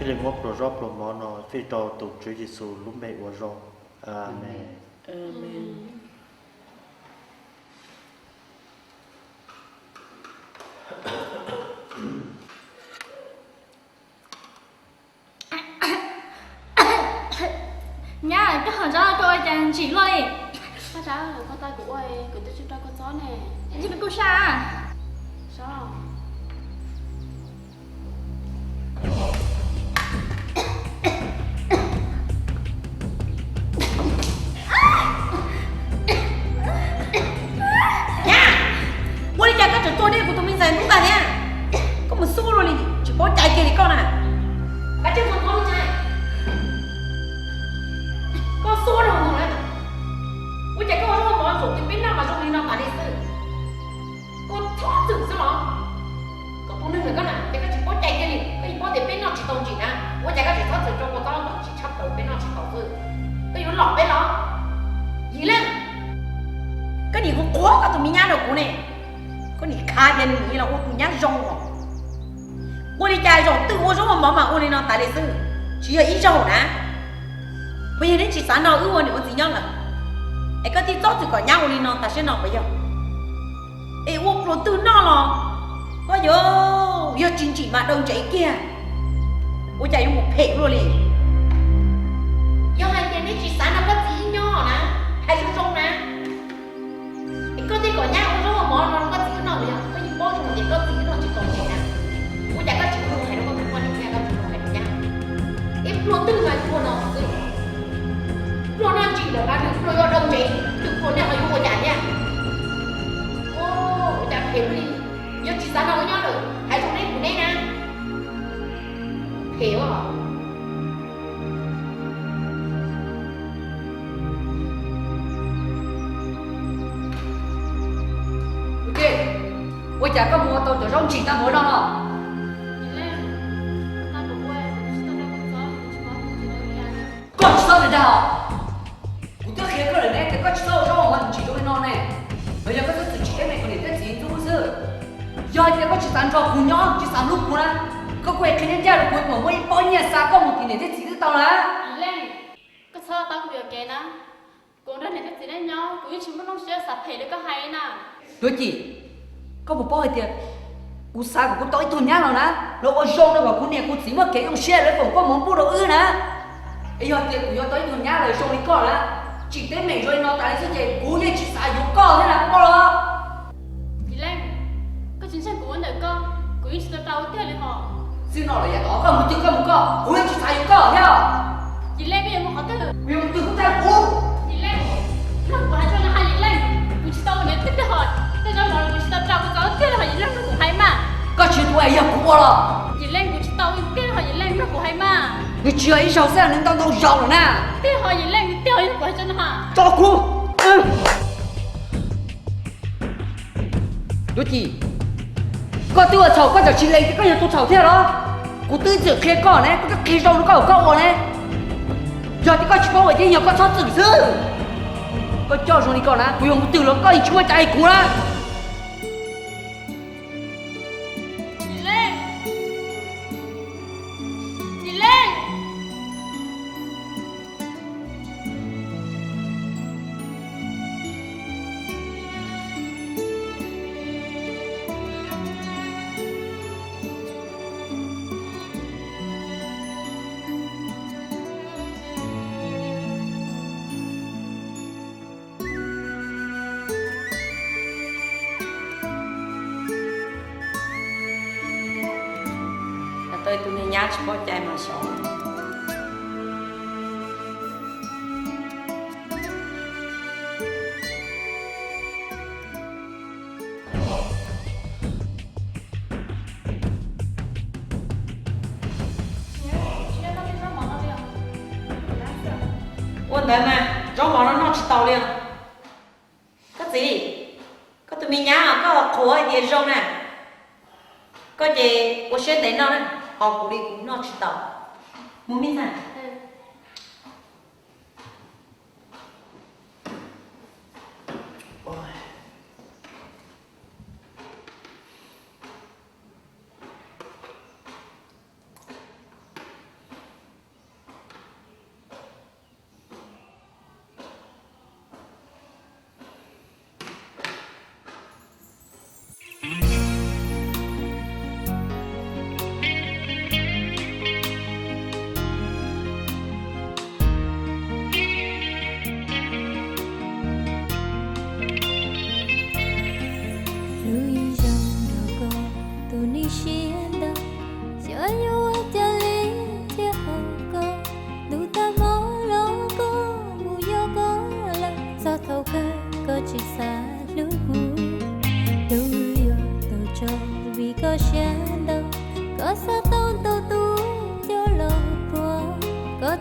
Thiaj li muab pluas zaub pluas mov no fij rau tus Tswv Yexus lub npe ua zoo. Amees. Nyab, koj ho zaub koj ua cas ntsim luaj li? Koj zaub, koj tau kuv ua, kuv twb tsis rau koj txob ne. Kuv sab. Nyab, ua li cas koj tseem tua dej kuv tus me ntxhais ntub tag thiab? Koj mus xub luaj li, tsis paub cai kiag li koj na. Koj tseem mus thov li cas? Koj xub rau mus lawm. Ua cas koj ua zaub ua mov zaum twg peb noj mas zoo li no tas li xwb? Koj txhob txwm xwb los? Koj tus neeg ntawm koj na, ces koj tsis paub cai kiag li, koj yeej paub tias peb noj tsis tau ntsim na, ua cas koj tseem txhob txwm rau kua txob kom ntsim tshaj plaws peb noj tsis tau xwb? Koj yuav lom peb los? Yim Leej, koj nim hu qhuav koj tus me nyab rau kuv ne, koj nim khav tias nws los ua tus nyab zoo os. Ua li cas zaum twg ua zaub ua mov mas ua li no tas li xwb, tsis yog ib zaug na. Puas yog neb tsis xav nrog wb ua niam ua txiv nyob lawm, es koj thiaj txhob txwm kom nyab ua li no tas siab no puas yog? Es ua pluas twg noj los, koj yuav, yog tsis ntsim mas daw ntsev kiag, ua cas yuav mus phem luaj li. Yog hais tias neb tsis xav nrog koj txiv wb nyob na, hais zoo zoo na, es koj thiaj kom nyab ua zaub ua mov no rau koj txiv wb noj los yog? Koj yeej paub zoo tias koj txiv wb noj tsis tau ntsim na, ua cas koj tsis ua zoo hais rau koj tus poj niam thiab koj tsis ua zoo hais rau nyab? Ib pluag twg mas pluag no xwb, pluag noj ntsim lawm mas nws pluag yuav daw ntsev, twg pluag nej ho yuav ua cas thiab? Ua cas phem li, yog tsis xav nrog wb nyob lawm hais zoo neb kuv neb na, phem os. Ua cas, ua cas koj mus ua tau cov zaub ntsim tau mus no los? Koj tsis txhob dag dag os. Kuv twb qhia koj lawm ne tias koj tsis txhob ua zaub ua mov ntsim zoo li no ne. Los yog koj txhob txwm tsis teeb meem rau niam thiab txiv ntxub xwb. Yog hais tias koj tsis xav nrog kuv nyob, tsis xav hlub kuv na, koj kuj qhia ncaj rau kuv kom muaj ib pob nyiaj xa koj mus tim niam thiab txiv twb tau na. Koj txhob tab kuv yuam kev na. Kuv nrog niam thiab txiv nej nyob, kuv yeej tsis muaj lub siab xav phem li koj hais li na. Tuav Ci, koj puas paub hais tias kuv xav kom kuv tau ib tug nyab los na, los ua zoo rau kom kuv niam kuv txiv muaj kev zoo siab lawv foom koob hmoov pub rau wb na. Es yog tias kuv yuav tau ib tug nyab los zoo li koj na, tsis teeb meem zoo li no tas li xwb ces kuv yeej tsis xav yuav koj thiab na, koj paub los? Yim Leej, koj tsis ntseeg kuv ua ntawm koj, kuv yeej tsis tau rau tiag li hos. Txij no los yav tod koj mus twg koj mus koj, kuv yeej tsis xav yuav koj thiab. Yim Leej, koj yuav mus qhov twg? Kuv yuav mus twg kuj tag kuv. Yim Leej, nrog kuv hais txog no hais Yim Leej, kuv tsis tau ua niam tij tij hos, tej zaub mov los kuv tsis tau rau koj txog tiag li hos Yim Leej, nrog kuv hais mas. Koj tsis ua yog kuv ua los? Yim Leej, kuv tsis tau tiag li hos Yim Leej, nrog kuv hais mas. Nws tsis yog ib zaug xwb, nws ntau ntau zaus lawm na. Tiag hos Yim Leej, tiag hos, nrog kuv hais txog no hos. Tso kuv. Tuav Ci, koj twb ua txhaum koj tseem tsis lees tias koj yog tus txhaum thiab los? Kuv twb txwm qhia koj ne, kuv twb qhia zoo rau koj kom koj ua ne. Yog tias koj tsis paub ua ces yog koj txhob txwm xwb. Koj coj zoo li koj na, kuv yuav mus twg los koj yeej tsis muaj cai kuv na. Yim Leej, Yim Leej. Tau tus niag nyab tsis paub cai mas xyov. Ua ntawd mas zaub mov no noj tsis tau li. Koj txiv, koj tus me nyab koj qhuas hais tias zoo na, koj ces ua siab ntev noj na, ho kuv li kuv noj tsis tau. Mus me ntxhais.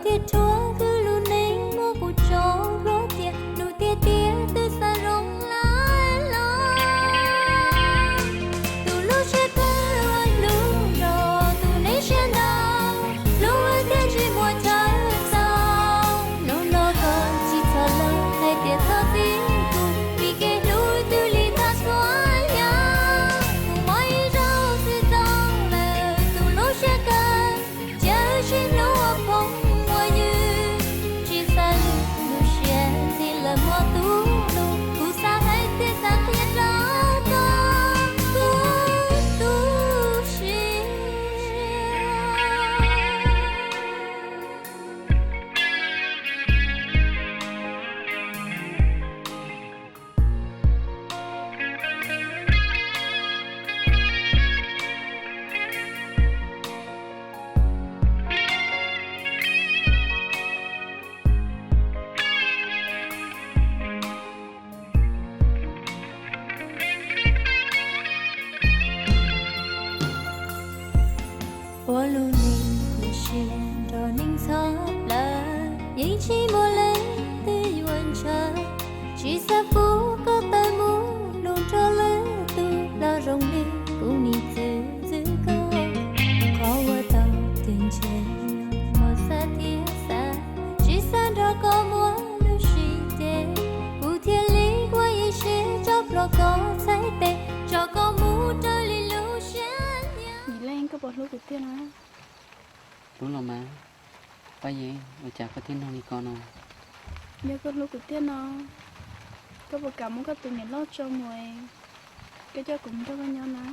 Thiaj rhuav kuv lub neej muab kuv tso hlob cia, nus tiag tiag twb xav zoo lawm los. Tus lub siab kawg uas hlub nrog tus neeg siab ntau, hlub wb thiaj tsis muaj chaw txaus. Hnub no koj tsis txhob lam hais tias txhob txib kuv, vim kev hlub twb li tag txhua yam. Kuv mob ib zaug xwb txaus lawm tus lub siab kawg, cia wb sib hlub ua phooj ua ywg, tsis xav lwm lub siab ntxiv lawm hmo tu lub. Kuv xav hais thiab xav qhia rau koj kuv tu siab. Ua lub neej ua si nrog neeg txhua plaws, yeej tsis muaj leej twg yuav ntshaw. Tsis xav pub koj tawm mus hlub nrog lwm tus los zoo li kuv nim txwv txwv koj. Qhov uas tau twb ntshe muaj xav thiab xav, tsis xav nrog koj muaj lub sij ces, kuv thiaj li ua ib siab tso plhuav koj txhais tes, tso koj mus raws li lub siab nyiam. Yim Leej, koj puas hlub kuv tiag na? Hlub los mas. Paj Yeeb, ua cas koj thiaj nug li ko no? Yog koj hlub kuv tiag no, koj puas kam muab koj tus niam loj tso mus, koj coj kuv mus nrog koj nyob na?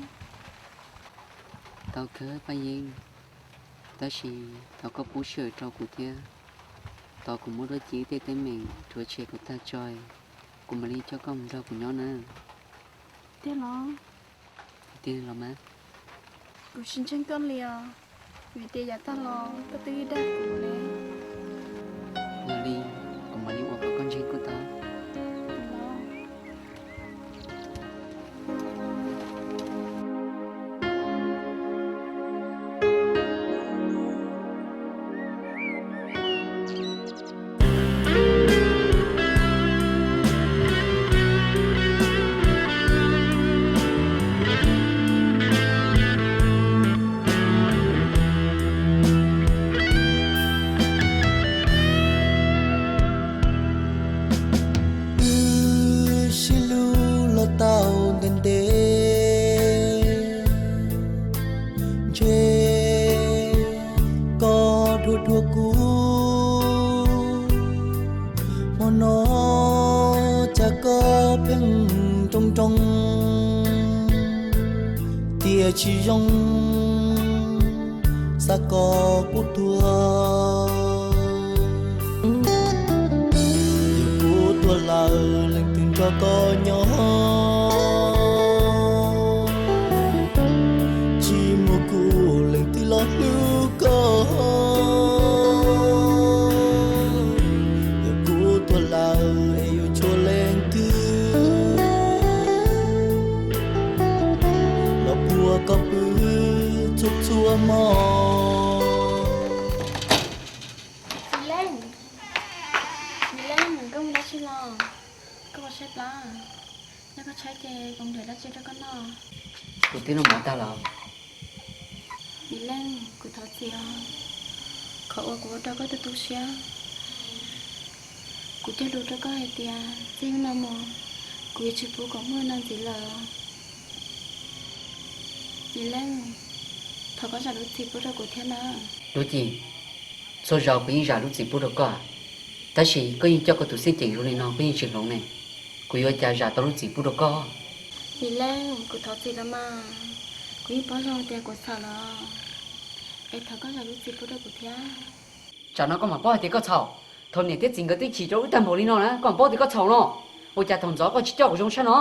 Tau kawg Paj Yeeb, tab sis thov koj pub sij hawm rau kuv thiab. Tos kuv muab Duab Ci tej teeb meem rhuav tshem kom tag tso, kuv mam li coj koj mus nrog kuv nyob na. Tiag los? Tiag los mas. Kuv tsis ntseeg koj li os, vim tias yav tag los koj twb dag kuv ne. Yog li, kuv mam li ua kom koj ntseeg kuj tau. Wb sib hlub los tau ntev ntev, ntshe koj dhuav dhuav kuv. Hmo no cas koj pheej nroo nroo, tias tsis zoo, xav kom kuv tuag. Yog kuv tuag lawm leej twg nrog koj nyob, tsis muaj kuv leej twg los hlub koj. Yog kuv tuag lawm es yuav tshuav leej twg los puag koj pw txhua txhua hmo. Yim Leej, Yim Leej, koj mus dab tsi los? Koj puas tshaib plab? Yog koj tshaib ces kuv nrhiav dab tsi rau koj noj. Kuv twb noj mov tag los. Yim Leej, kuv thov txim os, qhov uas kuv ua rau koj tu tu siab. Kuv cog lus rau koj hais tias txij hnub no mus, kuv yuav tsis pub kom muaj no ntxiv lawm. Yim Leej, thov koj zam lub txim pub rau kuv thiab na. Duab Ci, txhua zaus kuv yeej zam lub txim pub rau koj, tab sis koj yeej coj koj tus xeeb ceem zoo li no koj yeej tsis hloov ne. Kuv yuav ua cas zam tau lub txim pub rau koj? Yim Leej, kuv thov txim los mas, kuv yeej paub zoo tias kuv txhaum lawm, es thov koj zam lub txim pub rau kuv thiab. Tsam no koj mam paub hais tias koj txhaum. Thaum niam thiab txiv nkawd twb chim rau wb tag npaum li no na, koj mam paub tias koj txhaum no. Ua cas thaum ntxov koj tsis coj kuv zoo tshaj no?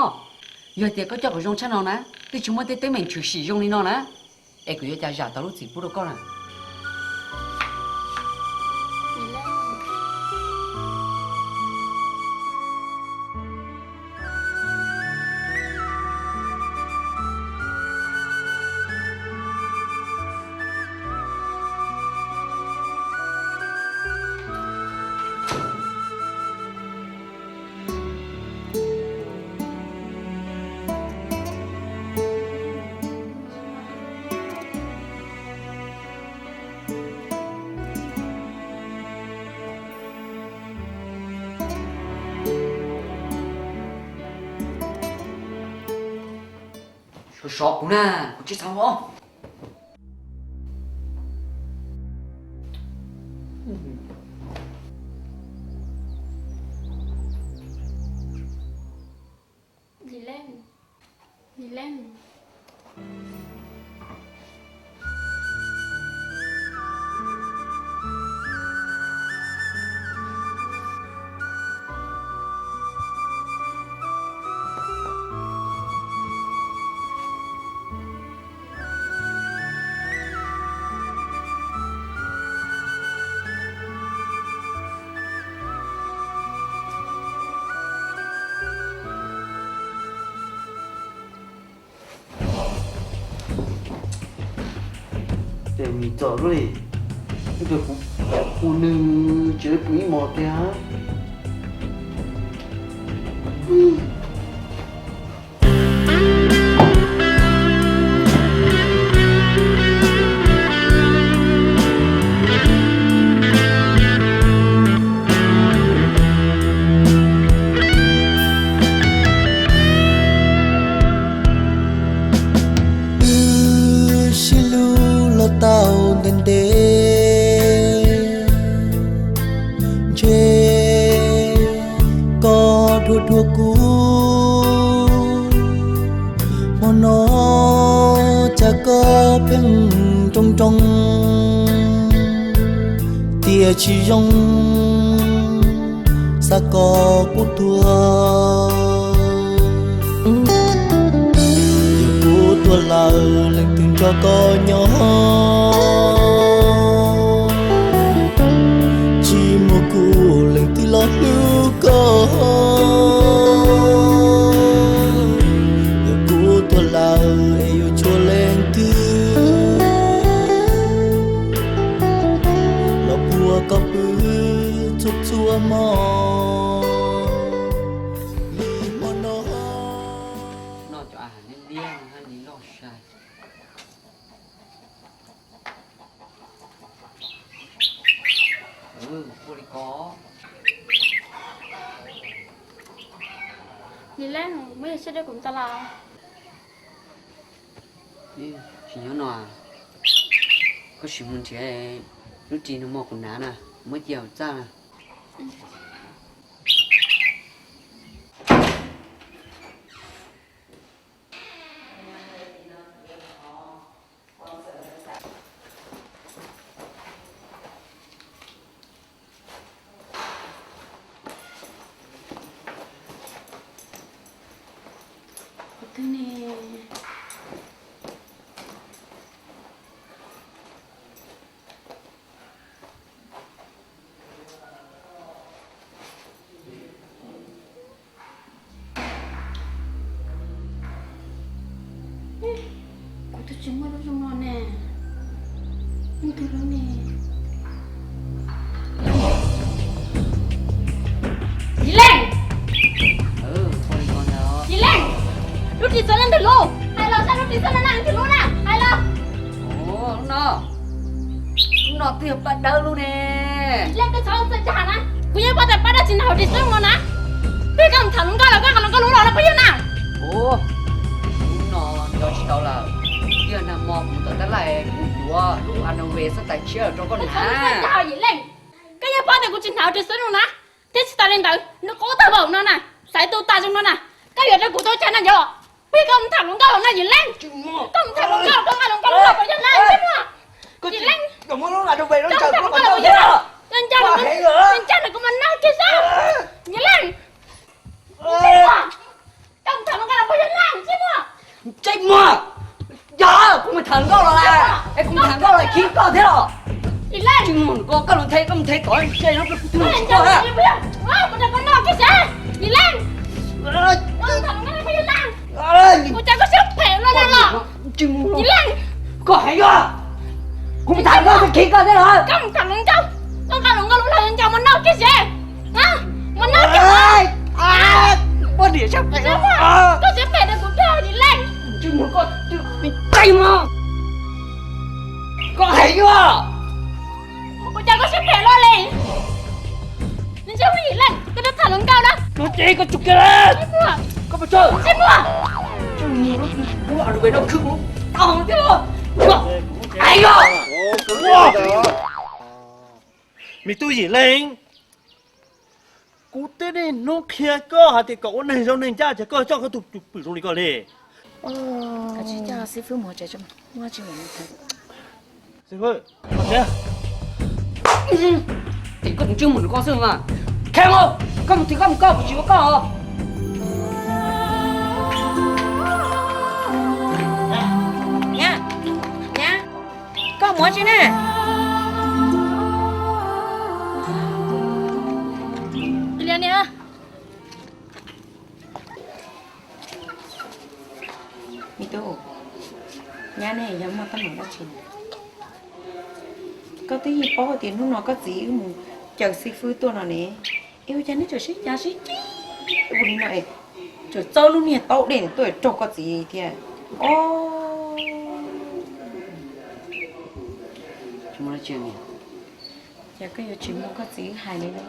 Yog tias koj coj kuv zoo tshaj no na, twb tsis muaj tej teeb meem tshwm sim zoo li no na. Es kuv yuav ua cas zam tau lub txim pub rau koj na? Sov kuv na, kuv tsis xav os. Yis Leej, Yis Leej. Ces nim txom li, ib pliag kuv hu nws tsis pw ib hmos tiag. Wb sib hlub los tau ntev ntev, ntshe koj dhuav dhuav kuv. Hmo no cas koj pheej nroo nroo, tiam tsis zoo xav kom kuv tuag. Yog kuv tuag lawm leej twg nrog koj nyob, tsis muaj kuv leej twg los hlub koj. Yog kuv tuag lawm es yuav tshuav leej twg los puag koj pw txhua txhua hmo li hmo no. Noj cov a hais liab liab no haj li loj sai. Ua li ko. Yis Leej, muab yog siab rau kuv tso los. Tsis nyob no, koj sim mus nrhiav lub ris no mog, kuv hnav na, muab cia hauv txaj na. Kuv twb tsis muaj lub zoo no ne. Leej twg lub ne? Yis Leej! Yis Leej! Lub ris txog leej twg lub? Hais los saib, lub ris txog leej twg lub na, hais los. Lub no, lub no twb yog paj dawb lub ne. Yis Leej, koj txhob txhawj tag na. Kuv yeej paub tias paj dawb tsis nyob hauv ris xwb no na. Peb koj mus tham hluas nkauj los koj nqa hluas nkauj lub los no puas yog na? Lub no nco tsis tau lawm, twb yog nag hmo kuv tom tab laj kuv yuav lub a na ve xab tais tshiab rau koj hnav. Yis Leej, koj yeej paub tias kuv tsis hnav ris xwb no na. Thiab tsis tas li ntawd, nws qub tag npaum no na, xaiv tu tas zoo no na, koj yuav rau kuv tau cas na yom? Peb koj mus tham hluas nkauj los no Yis Leej. Koj mus tham hluas nkauj, koj nqa hluas nkauj lub los puas yog na, Yis Leej? Yis Leej, koj mus tham hluas nkauj los puas yog na? Nco nco nws kuv mas nag kiag xwb. Yis Leej, koj mus tham hluas nkauj los puas yog na, Ntsej Muag? Ntsej Muag, yog kuv mus tham hluas nkauj los lawm, es kuv mus tham hluas nkauj los khib koj thiab los? Yis Leej, Ntsej Muag, koj, koj los nthe, koj mus nthe tod, ntsej no kuv tus nus tsis koj na. Kuv rau koj noj kiag seb, Yis Leej. Koj mus tham hluas nkauj los puas yog na? Kuv cas koj siab phem luaj na los? Yis Leej, koj heev yuav, kuv mus tham hluas nkauj khib koj thiab los? Koj mus tham hluas nkauj, koj nqa hluas nkauj lub los nco mas noj kiag seb. Mas noj kiag. Koj siab phem rau kuv thiab Yis Leej. Ntsej Muag, koj heev yuav, kuv cas koj siab phem luaj li. Ntsej Muag, Yis Leej, koj rov tham hluas nkauj na. Koj ces koj tsum kiag la. Ntsej Muag, koj puas tsawg? Ntsej Muag. Me tub Yim Leej, kuv twb niaj hnub qhia koj hais tias kom ua neeg zoo neeg ncaj, ces koj coj koj tus pwm zoo li koj li. Koj tus ntsej muag nrog koj xwb mas. Koj mus twg koj mus koj, kuv tsis ua koj os. Koj mus tsis ne? Me tub, nyab ne yog muaj teeb meem dab tsi? Koj twb yeej paub tias hnub no koj txiv wb mus caw xib fwb tuaj no ne, es ua cas neb tseem sib cav sib ceg ua li no es, tseem txawb lub niag taub dej tuaj raug koj txiv thiab? Os, cas koj yuav tsis mloog koj txiv hais li no?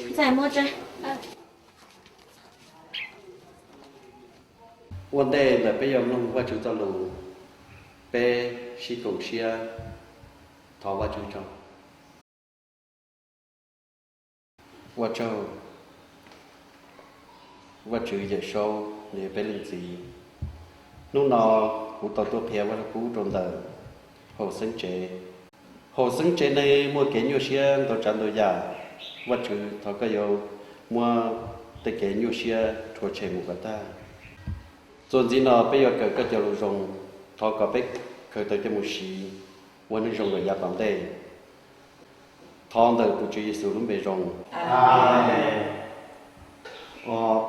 Ntxhais, muab tso. Ua ntej ntawm peb yuav mloog Vajtswv txoj lus, peb sib koom siab thov Vajtswv tso. Ua tsaug Vajtswv Yawm Saub los yog peb Leej Txiv. Hnub no kuv tau tuaj qhia Vajtswv kub rau ntawm hauv xeeb tsev. Hauv xeeb tsev neeg muaj kev nyuaj siab ntau tsav ntau yam. Vajtswv, thov koj yuav muab tej kev nyuaj siab rhuav tshem mus kom tag. Txuas ntxiv no peb yuav kawm koj cov lus zoo, thov kom peb khaws tau coj mus siv ua neeg zoo lawm yav tom ntej. Thov ntawm tus Tswv Yexus lub npe zoo.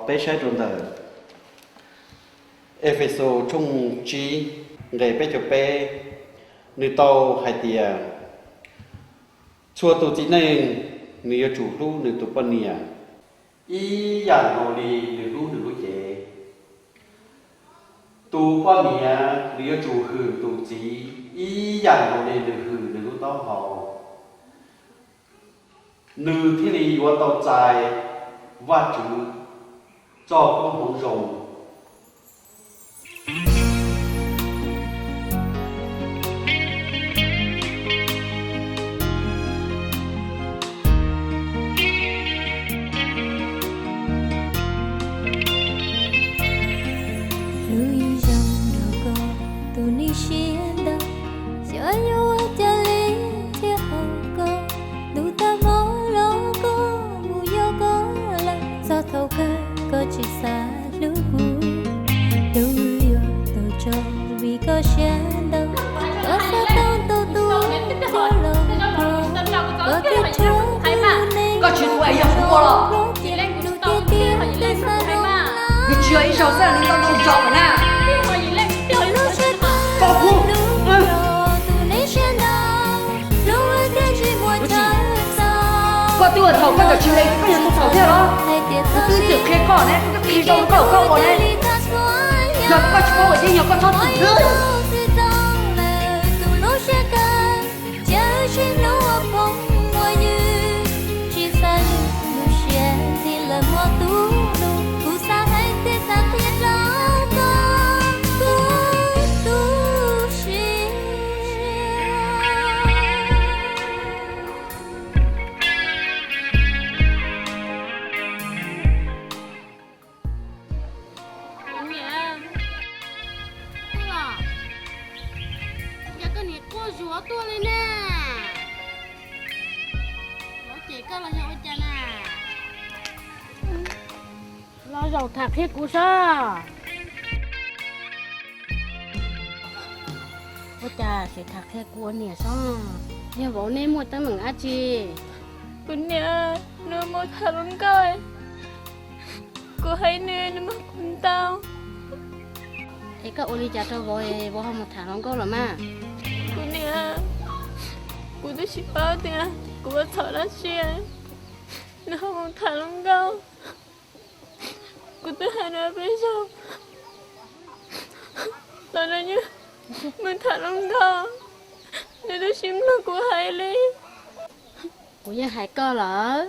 Peb saib rau ntawm Efexus tshooj tsib nqe peb caug peb, nws tau hais tias, txhua tus txiv neej nws yuav tsum hlub nws tus poj niam ib yam nkaus li nws hlub nws lub cev. Tus poj niam nws yuav tsum hwm tus txiv ib yam nkaus li nws hwm nws lub taub hau, nws thiaj li yuav tau txais Vajtswv txoj koob hmoov zoo. Hlub ib zaug nrog koj tus neeg siab ntau, xyov yuav ua cas li thiaj haum koj. Ntuj tag hmo los koj mus yuav koj lawm, txog thaum kawg koj tsis xav hlub kuv. Hlub yuav tau tso vim koj siab ntau, koj xav tau ntau tus coj los ua, koj thiaj tshua tus neeg zoo los. Nws tsis yog ib zaug xwb, nws ntau ntau zaus lawm na. Koj twb ua thaum koj cov tsis lees, koj yuav tus thaum thiab los? Kuv twb txwm qhia koj ne, kuv twb qhia zoo koj, koj ua ne. Yog koj tsis paub ua tib yog koj txhob txwm xwb. Kuv niam, kuv los, cas koj niam quaj zuav tuaj li ne? Vauv cem koj los yog ua cas na? Los zaum tham qhia kuv saib. Ua cas tseem tham qhia kuv ua niam saib, yog vauv neb muaj teeb meem dab tsi? Kuv niam, nws muaj tham hluas nkauj, kuv hais nws, nws muab kuv ntaus. Es koj ua li cas rau vauv, vauv ho mus tham hluas nkauj los mas? Kuv niam, kuv twb tsis paub tias kuv ua txhaum dab tsi, nws ho mus tham hluas nkauj. Kuv twb hais nws peb zaug los nws yeej mus tham hluas nkauj, nws twb tsis mloog kuv hais li. Kuv yeej hais koj lawm.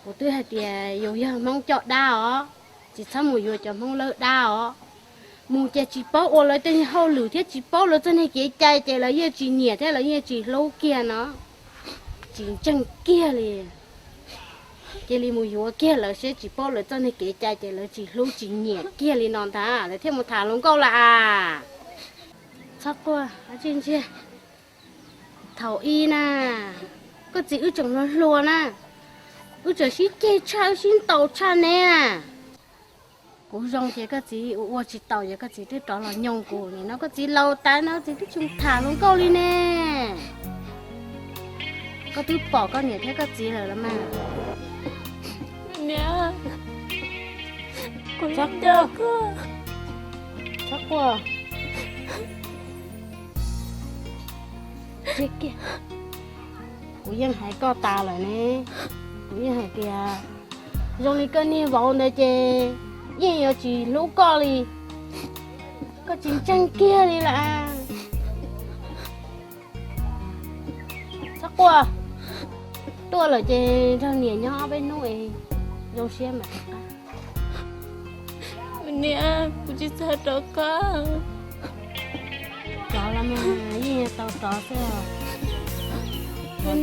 Kuv twb hais tias yus yog Hmoob coj dab os, tsis txhob mus yuav cov Hmoob lawb dab os. Mus ces tsis paub ua lawv tej hauj lwm thiab tsis paub lawv txoj niag kev cai ces lawv yeej tsis nyiam thiab lawv yeej tsis hlub kiag no. Tsis ntseeg kiag li. Cia li mus yuav kiag lawv seb tsis paub lawv txoj niag kev cai ces lawv tsis hlub tsis nyiam kiag li no ntag lawv thiaj mus tham hluas nkauj lawm as. Txhob quaj, tsis ntsia. Thaum ub na, koj txiv wb tseem hluas hluas na, wb tseem sib ceg tshaj wb sib ntaus tshaj ne. Kuv zoo ces koj txiv ua ua tsis taus ces koj txiv twb rov los nyoog kuv, nim no koj txiv laus tas no koj txiv twb tsis tham hluas nkauj li ne. Koj twb pom koj niam thiab koj txiv lawm los mas. Niam, kuv txhob quaj, txhob quaj. Kuv yeej hais koj tas lawm ne, kuv yeej hais tias zoo li koj niag vauv ntawd ces yeej yuav tsis hlub koj li, koj tsis ntseeg kiag li lawm. Txhob quaj, tuaj lawm ces nrog niam nyob ob peb hnub es zoo siab mam rov qab. Niam, kuv tsis xav rov qab. Rov los mas, yeej tau rov xwb.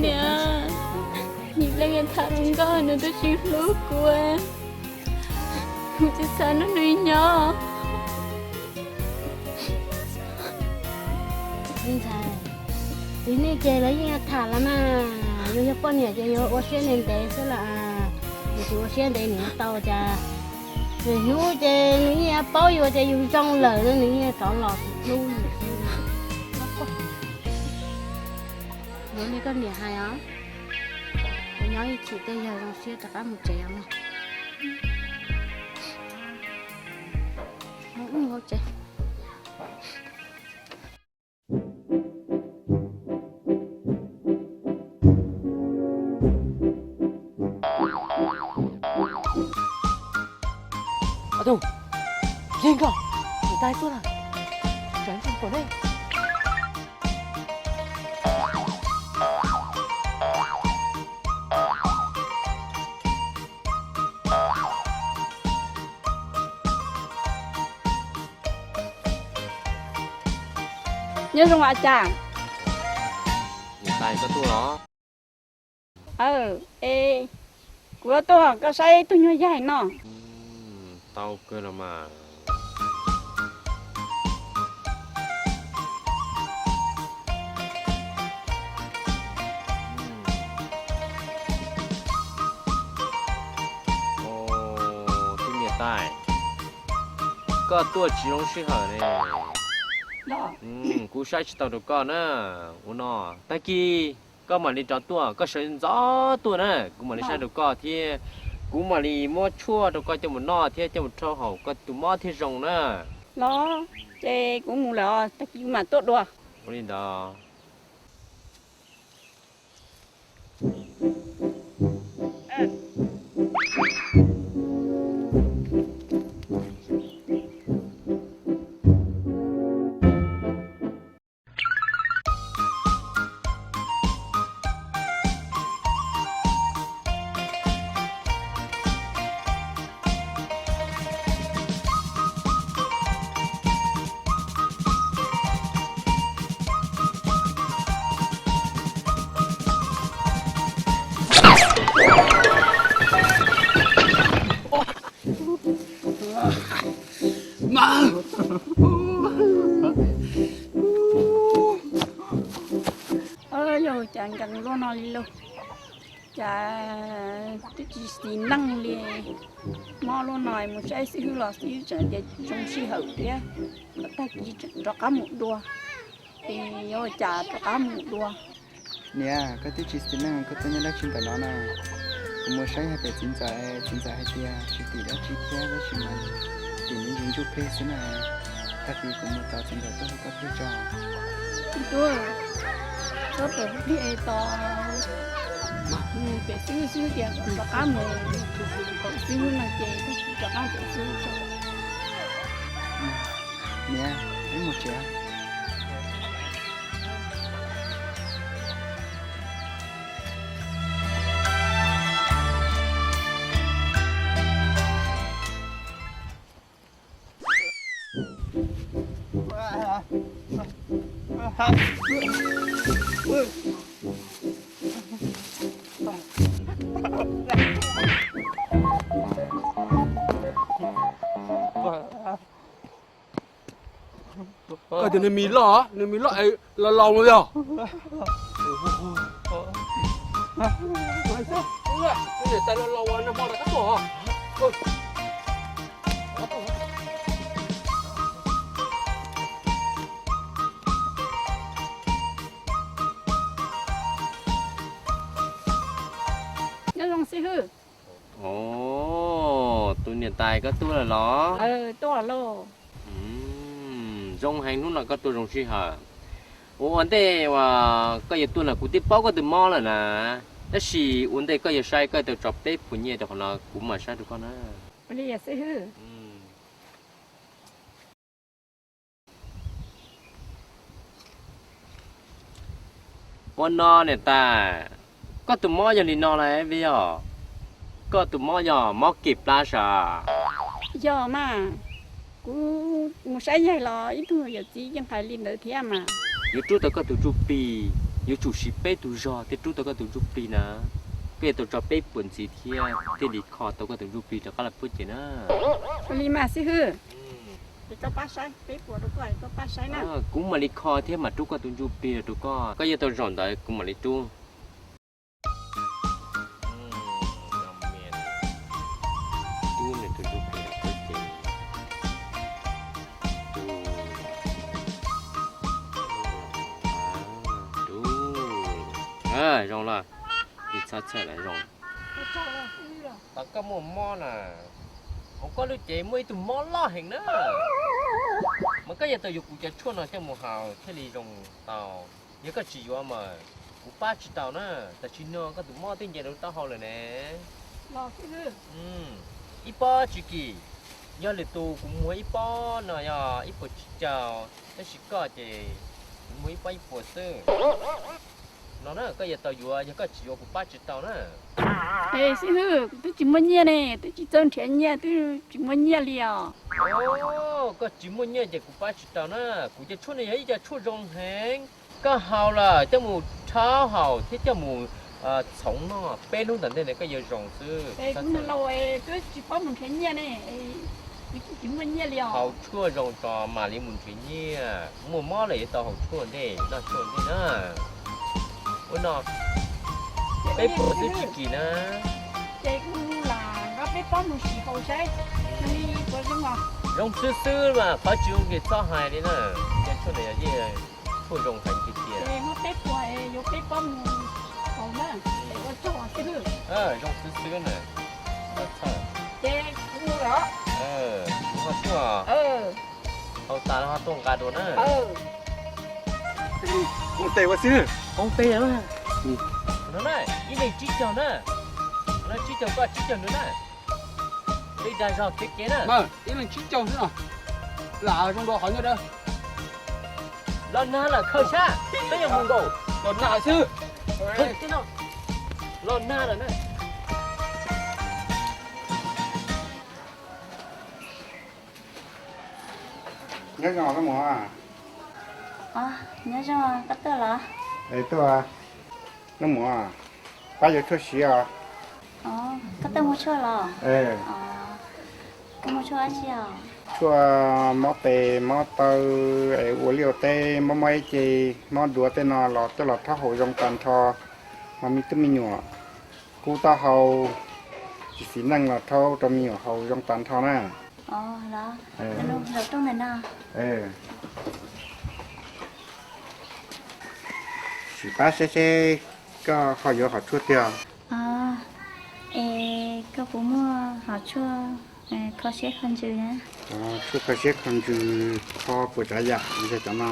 Niam, nim leej tham hluas nkauj nws twb tsis hlub kuv, kuv tsis xav nrog nws nyob. Ntxhais, txiv neej ces lawv yeej tham los mas, yus yog poj niam ces yuav ua siab ntev ntev xwb las. Yus tsis ua siab ntev nws yuav tau cas. Lwm hnub ces nws yeej yuav paub yus tias yus zoo lawm no nws yeej rov los hlub yus xwb. Yuav li koj niam hais os, nyob ib chim tej yawg zoo siab rov qab mus tsev os mog. Mus ua tsev. Ob tug, yeej koj, tus tais tuaj lawm, tsam ntsis pom nej. Nyob zoo a cas? Niam tais koj tuaj los? Aw, es kuv tuaj koj saib tug nyuag yaig no. Tau kawg los mas. Tus niam tais, koj tuaj tsis zoo sij hawm ne. Kuv saib tsis taus rau koj na. Ua no, tag kis koj mam li rov tuaj, koj sawv ntxov tuaj na, kuv mam li saib rau koj thiab kuv mam li muab tshuaj rau koj coj mus noj thiab coj mus rau haus koj tus mob thiaj zoo na. Los, ces kuv mus lawm, tag kis kuv mam tuaj dua. Ua li ntawd. Yog cas nkees luaj no li lauj, cas twb tsis xis neej li. Mob luaj no mus saib xib hwb los xib hwb tseem tias zoo sij hawm thiab, kom tag kis tseem rov qab mus dua. Es yuav ua cas rov qab mus dua? Niam, koj twb tsis xis neej koj tuaj nyob dab tsi ntawm no na? Kuv mus saib yog pem txiv ntxawm, txiv ntxawm hais tias tsis tim dab tsi thiab tab sis mas tim me ntsis ntsuj plig xwb na. Tag kis kuv mus tos txiv ntxawm tuaj hu koj pliag tso. Tub, txhob raws pliag es tos pem xib hwb, xib hwb tias kom rov qab mus, kom xib hwb no ces rov qab pem xib hwb tso. Niam, wb mus tsev. Koj tias nws mis loj, nws mis loj es los laus mus yog. Niam tais los laus no hmo no koj tuaj. Nyob zoo xib hwb. Tus niam tais koj tuaj lawm los? Tuaj los. Zoo heev hnub no koj tuaj zoo sij hawm. Ua ua ntej uas koj yuav tuaj no kuv twb paub koj tus mob lawm na. Tab sis ua ntej koj yuav saib koj tau tso peb puas nyiaj rau qhov no kuv mam saib rau koj na. Ua li xib hwb. Ua no niam tais, koj tus mob yog li no lawm vim yog koj tus mob yog mob kis plab sav? Yog mas, kuv mus saib yaig los ib tug yawm txiv yeej hais li ntawd thiab mas. Yuav rub tau koj tus ntsuj plig, yuav tsum siv peb tus zog thiaj rub tau koj tus ntsuj plig na. Koj yuav tau tso peb puas ntxiv thiab thiaj li kho tau koj tus ntsuj plig rov qab los puag ces na. Ua li mas xib hwb. Es koj pab saib, peb puas rau koj, koj pab saib na. Kuv mam li kho thiab mam rub koj tus ntsuj plig rau koj. Koj yuav tau zaum ntawd kuv mam li rub. Rub nws tus ntsuj plig puag ces. Zoo lawm, tsis txhob txhawj lawm zoo. Tau koj muaj mob na, hauv koj lub cev muaj ib tug mob loj heev na. Mas koj yuav tau yuav kuv cov tshuaj no coj mus haus thiaj li zoo tau. Yog koj tsis yuav mas kuv pab tsis tau na. Tam sim no koj tus mob twb nce rau taub hau lawm ne. Ib pob tsib kis, yog lwm tus kuv muag ib pob no yog ib puas tsib caug, tab sis koj ces kuv muag ib pob ib puas xwb. No na, koj yuav tau yuav, yog koj tsis yuav kuv pab tsis tau na. Es xib hwb, kuv twb tsis muaj nyiaj ne, twb tsis txawj nrhiav nyiaj, twb tsis muaj nyiaj li os. Koj tsis muaj nyiaj ces kuv pab tsis tau na, kuv cov tshuaj no yog ib co tshuaj zoo heev. Koj haus lawm coj mus rhaub haus thiab coj mus txhoov noj, peb hnub tom ntej ntawd koj yuav zoo xwb. Es kuv niag laus es twb tsis paub mus nrhiav nyiaj ne, kuv twb tsis muaj nyiaj li os. Haus tshuaj zoo tso mam li mus nrhiav nyiaj, muaj mob lawm yuav tau haus tshuaj ntej, noj tshuaj ntej na. Ua no, peb puas twb tsis kim na. Ces kuv lam nqa peb pob mus sim haus saib, nws puas zoo os. Zoo xwb xwb mas qhov tsis zoo ces txhob hais li na. Cov tshuaj no yog tshuaj zoo heev tiag tiag. Ces muab peb puas es yuav peb pob mus haus na, es ua tsaug xib hwb. Zoo xwb xwb na. Ces kuv mus lawm. Kuv ho tuaj. Haus tas ho tuaj nqa dua na. Qoob tes ua xib hwb, qoob tes. No na, ib leeg tsib caug na. No tsib caug koj tsib caug nws na. Peb dag zog kev kev na. Ib leeg tsib caug xwb no. Lam zoo dua qhov nyob dawb. Los nag lawm khaws sab, peb yuav mus nkaum. Los nag xwb. Los nag lawm na. Nyob zoo koj muam. Nyob zoo, koj tuaj los? Tuaj. Koj muam, pab yuav tshuaj siav os. Koj tuaj muag tshuaj los? Koj muag tshuaj dab tsi os? Tshuaj mob tes mob taw es ua liaj ua teb mob mob ib ce, mob duav tej no los coj los rhaub haus zoo tag nrho. Ho me tub me nyuam kub taub hau, tsis xis neej los rhaub rau me nyuam haus zoo tag nrho na. Sim pab seb seb koj ho yuav hom tshuaj twg. Es koj puas muaj hom tshuaj kho siab kho ntsws na? Tshuaj kho siab kho ntsws kho puas tsav yam li cov no?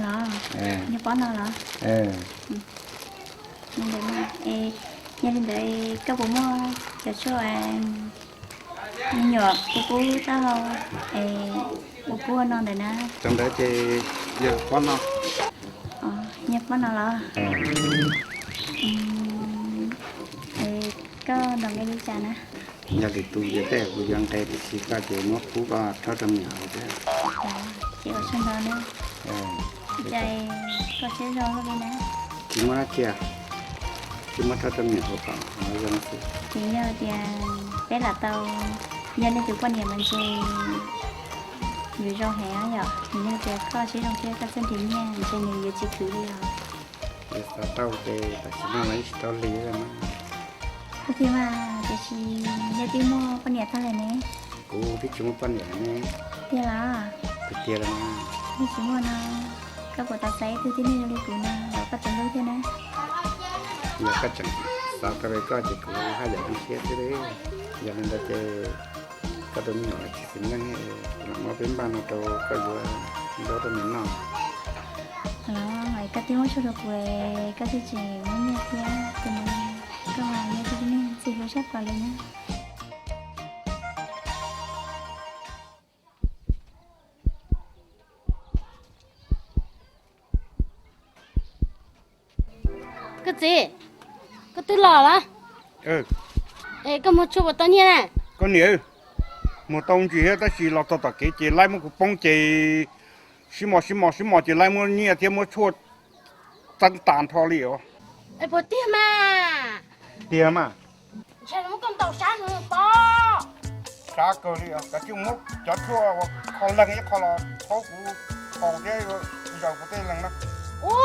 Los, yog pob no los? Yog li ntawd koj puas muaj cov tshuaj me nyuam kub kub taub hau es ua kub ua no ntawd na? Cov ntawd ces yog pob no. Yog pob no los? Koj ntaus nqi li cas na? Yog lwm tus ces tej kuv yuav nqe, tiam sis koj ces muab kub koj rhaub rau me nyuam haus thiab. Ua tsaug ntau na. Cas koj siab zoo luaj li na? Tsis muaj dab tsi, tsis muaj, rau rau me nyuam hauv paus no zoo xwb. Ces yog tias peb lam tau yog nej tus poj niam mas ntshe yuav zoo heev yom. Nws yog tias koj siab zoo thiab koj txawj nrhiav nyiaj ntshe nws yuav tsis khwv li os. Yuav xav tau ces tam sim no los yeej tsis tau hli li mas. Ua tiag mas, tiam sis yog twb muaj poj niam tag lawm ne? Kuv twb tsis muaj poj niam ne. Tiag los? Tiag tiag los mas. Yog tsis muaj no, koj puas tau xav ib tug tib neeg zoo li kuv no los koj tus hlub thiab na? Yog koj tseem xav tau li koj ces kuv haj yam zoo siab xwb li. Yog li ntawd ces koj tus me nyuam tsis xis neej, kuv lam muab peb npaj no rau koj yuav zaub rau nws noj. Los koj twb muab tshuaj rau kuv, koj twb tsis muab nyiaj thiab, tus no koj mas yog tus tib neeg txiv hlub tshaj plaws li na. Koj txiv, koj twb los lawm. Es koj muag tshuaj puas tau nyiaj na? Koj niam, muag tau ntsis thiab tab sis los txog tom kev ces laib muab kuv poob ces sib mos sib mos sib mos ces laib muab nyiaj thiab muab tshuaj txeeb tas nrho li os. Es puas tiag mas? Tiag mas. Ntshe muab koj ntaus sab heev pob. Sab kawg li os, kav tsij muab cov tshuaj uas kho leeg ib qho los rhaub kuv haus thiab zaws kuv tej leeg na. Ua,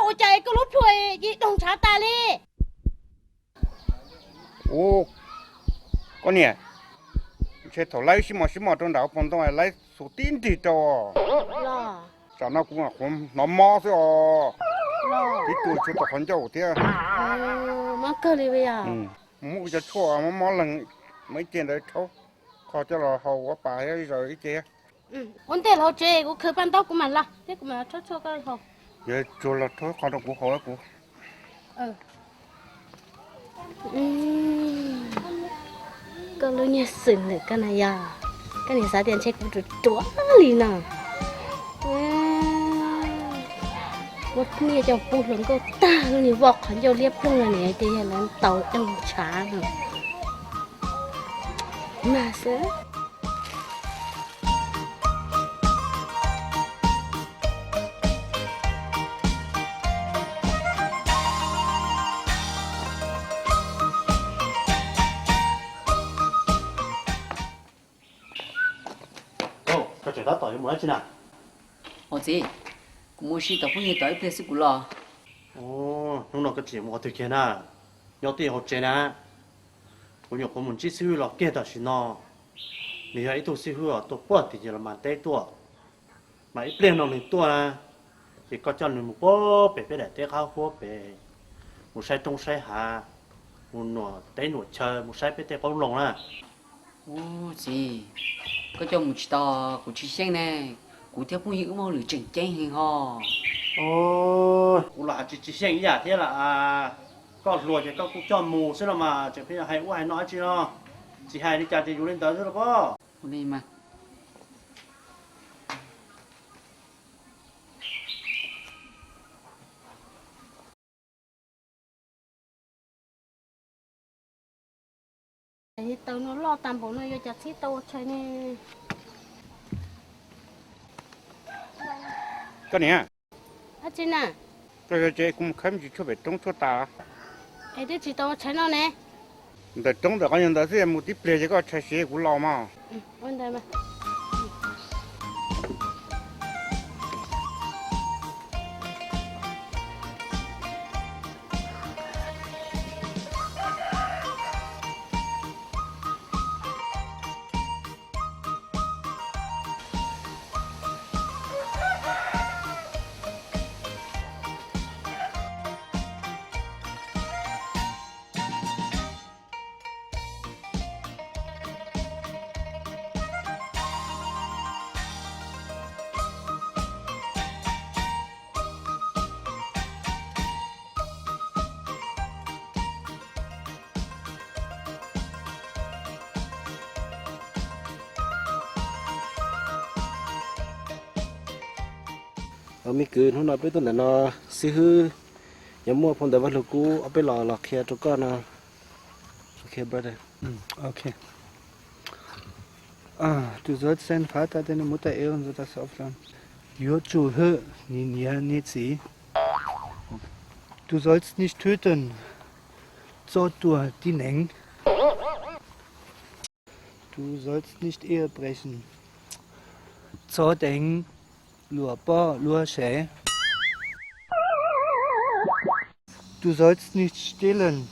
ua cas es koj lub plhuav ces doog ntshav tas li? Ua, koj niam, ntshe thaum laib sib mos sib mos rau nram hauv paus ntoo laib xuas tib nrig rau. Tsam no kuv hnov mob xwb os. Tib tug tshuav tom qhov ncauj thiab. Mob kawg li. Muab kuv cov tshuaj mob mob leeg, muab ib ce ntawd rhaub kho coj los haus ua pas thiab zaws ib ce. Ua ntej los hauv tsev kuv khaws paj ntaub kuv mam los thiab kuv mam rhaub tshuaj koj haus. Yog tsuag los rhaub qho rau kuv haus kuv. Koj lub nyiaj xwm ntawm koj na yog, koj niam xav tias ntshe kuv ruam ruam li no. Muab nyiaj coj pub hluas nkauj tag lub niag voj qhov ncauj liab ploog no niam ces yog lawv ntaus doog ntshav no. Mas xwb. Koj tseem tab tom yuav mus dab tsi na? Os txiv, kuv mus ua si tom phooj ywg tod ib pliag xwb kuv los. Hnub no koj tseem mus qhov twg kiag na? Nyob twj ywm hauv tsev na. Kuv nyuam qhuav mus ntsib xib hwb los kiag tam sim no. Nws yog ib tug xib hwb uas tuaj puag tim Nyaj Laj Mas teb tuaj, mas ib pliag no nws tuaj na, ces koj coj nws mus puag pem peb daim teb qab huab pem, mus saib roob saib hav, mus nuam teb nuam chaw, mus saib peb tej qoob loo na. Ub txiv, koj coj mus tsis tau, kuv tsis xyeej ne. Kuv thiab phooj ywg wb muaj hauj lwm tseem ceeb heev ho. Kuv los hais tsis tsis xyeej ib yam thiab las. Koj hluas ces koj kuj coj mus xwb los mas tseem pheej hais ub hais no dab tsi no. Tsis hais li cas ces yuav li ntawd xwb los pob. Tau no loj tag npaum no yuav cas txhib tau ua tshais ne? Koj niam, dab tsi na? Koj yog tsev kuv mus khawb me ntsis tshuaj pem roob tshuaj tas. Es twb tsis tau ua tshais no ne. Ntawm roob ntawm qhov nyuag ntawd xwb, mus tib pliag ces koj tshais siav kuv los mog. Me kwv, hnub no peb tuaj ntawm no, xib hwb yuav muaj phau ntawv Vaj Lug Kub ob peb los los qhia rau koj no. Ok brother. Ok. Du sollst deinen Vater, deine Mutter ehren, so dass du aufwachst. Yuav tsum hwm niam niam niam txiv. Du sollst nicht töten, txhob tua tib neeg. Du sollst nicht Ehe brechen, txhob deev luag poj luag sev. Du sollst nicht stehlen,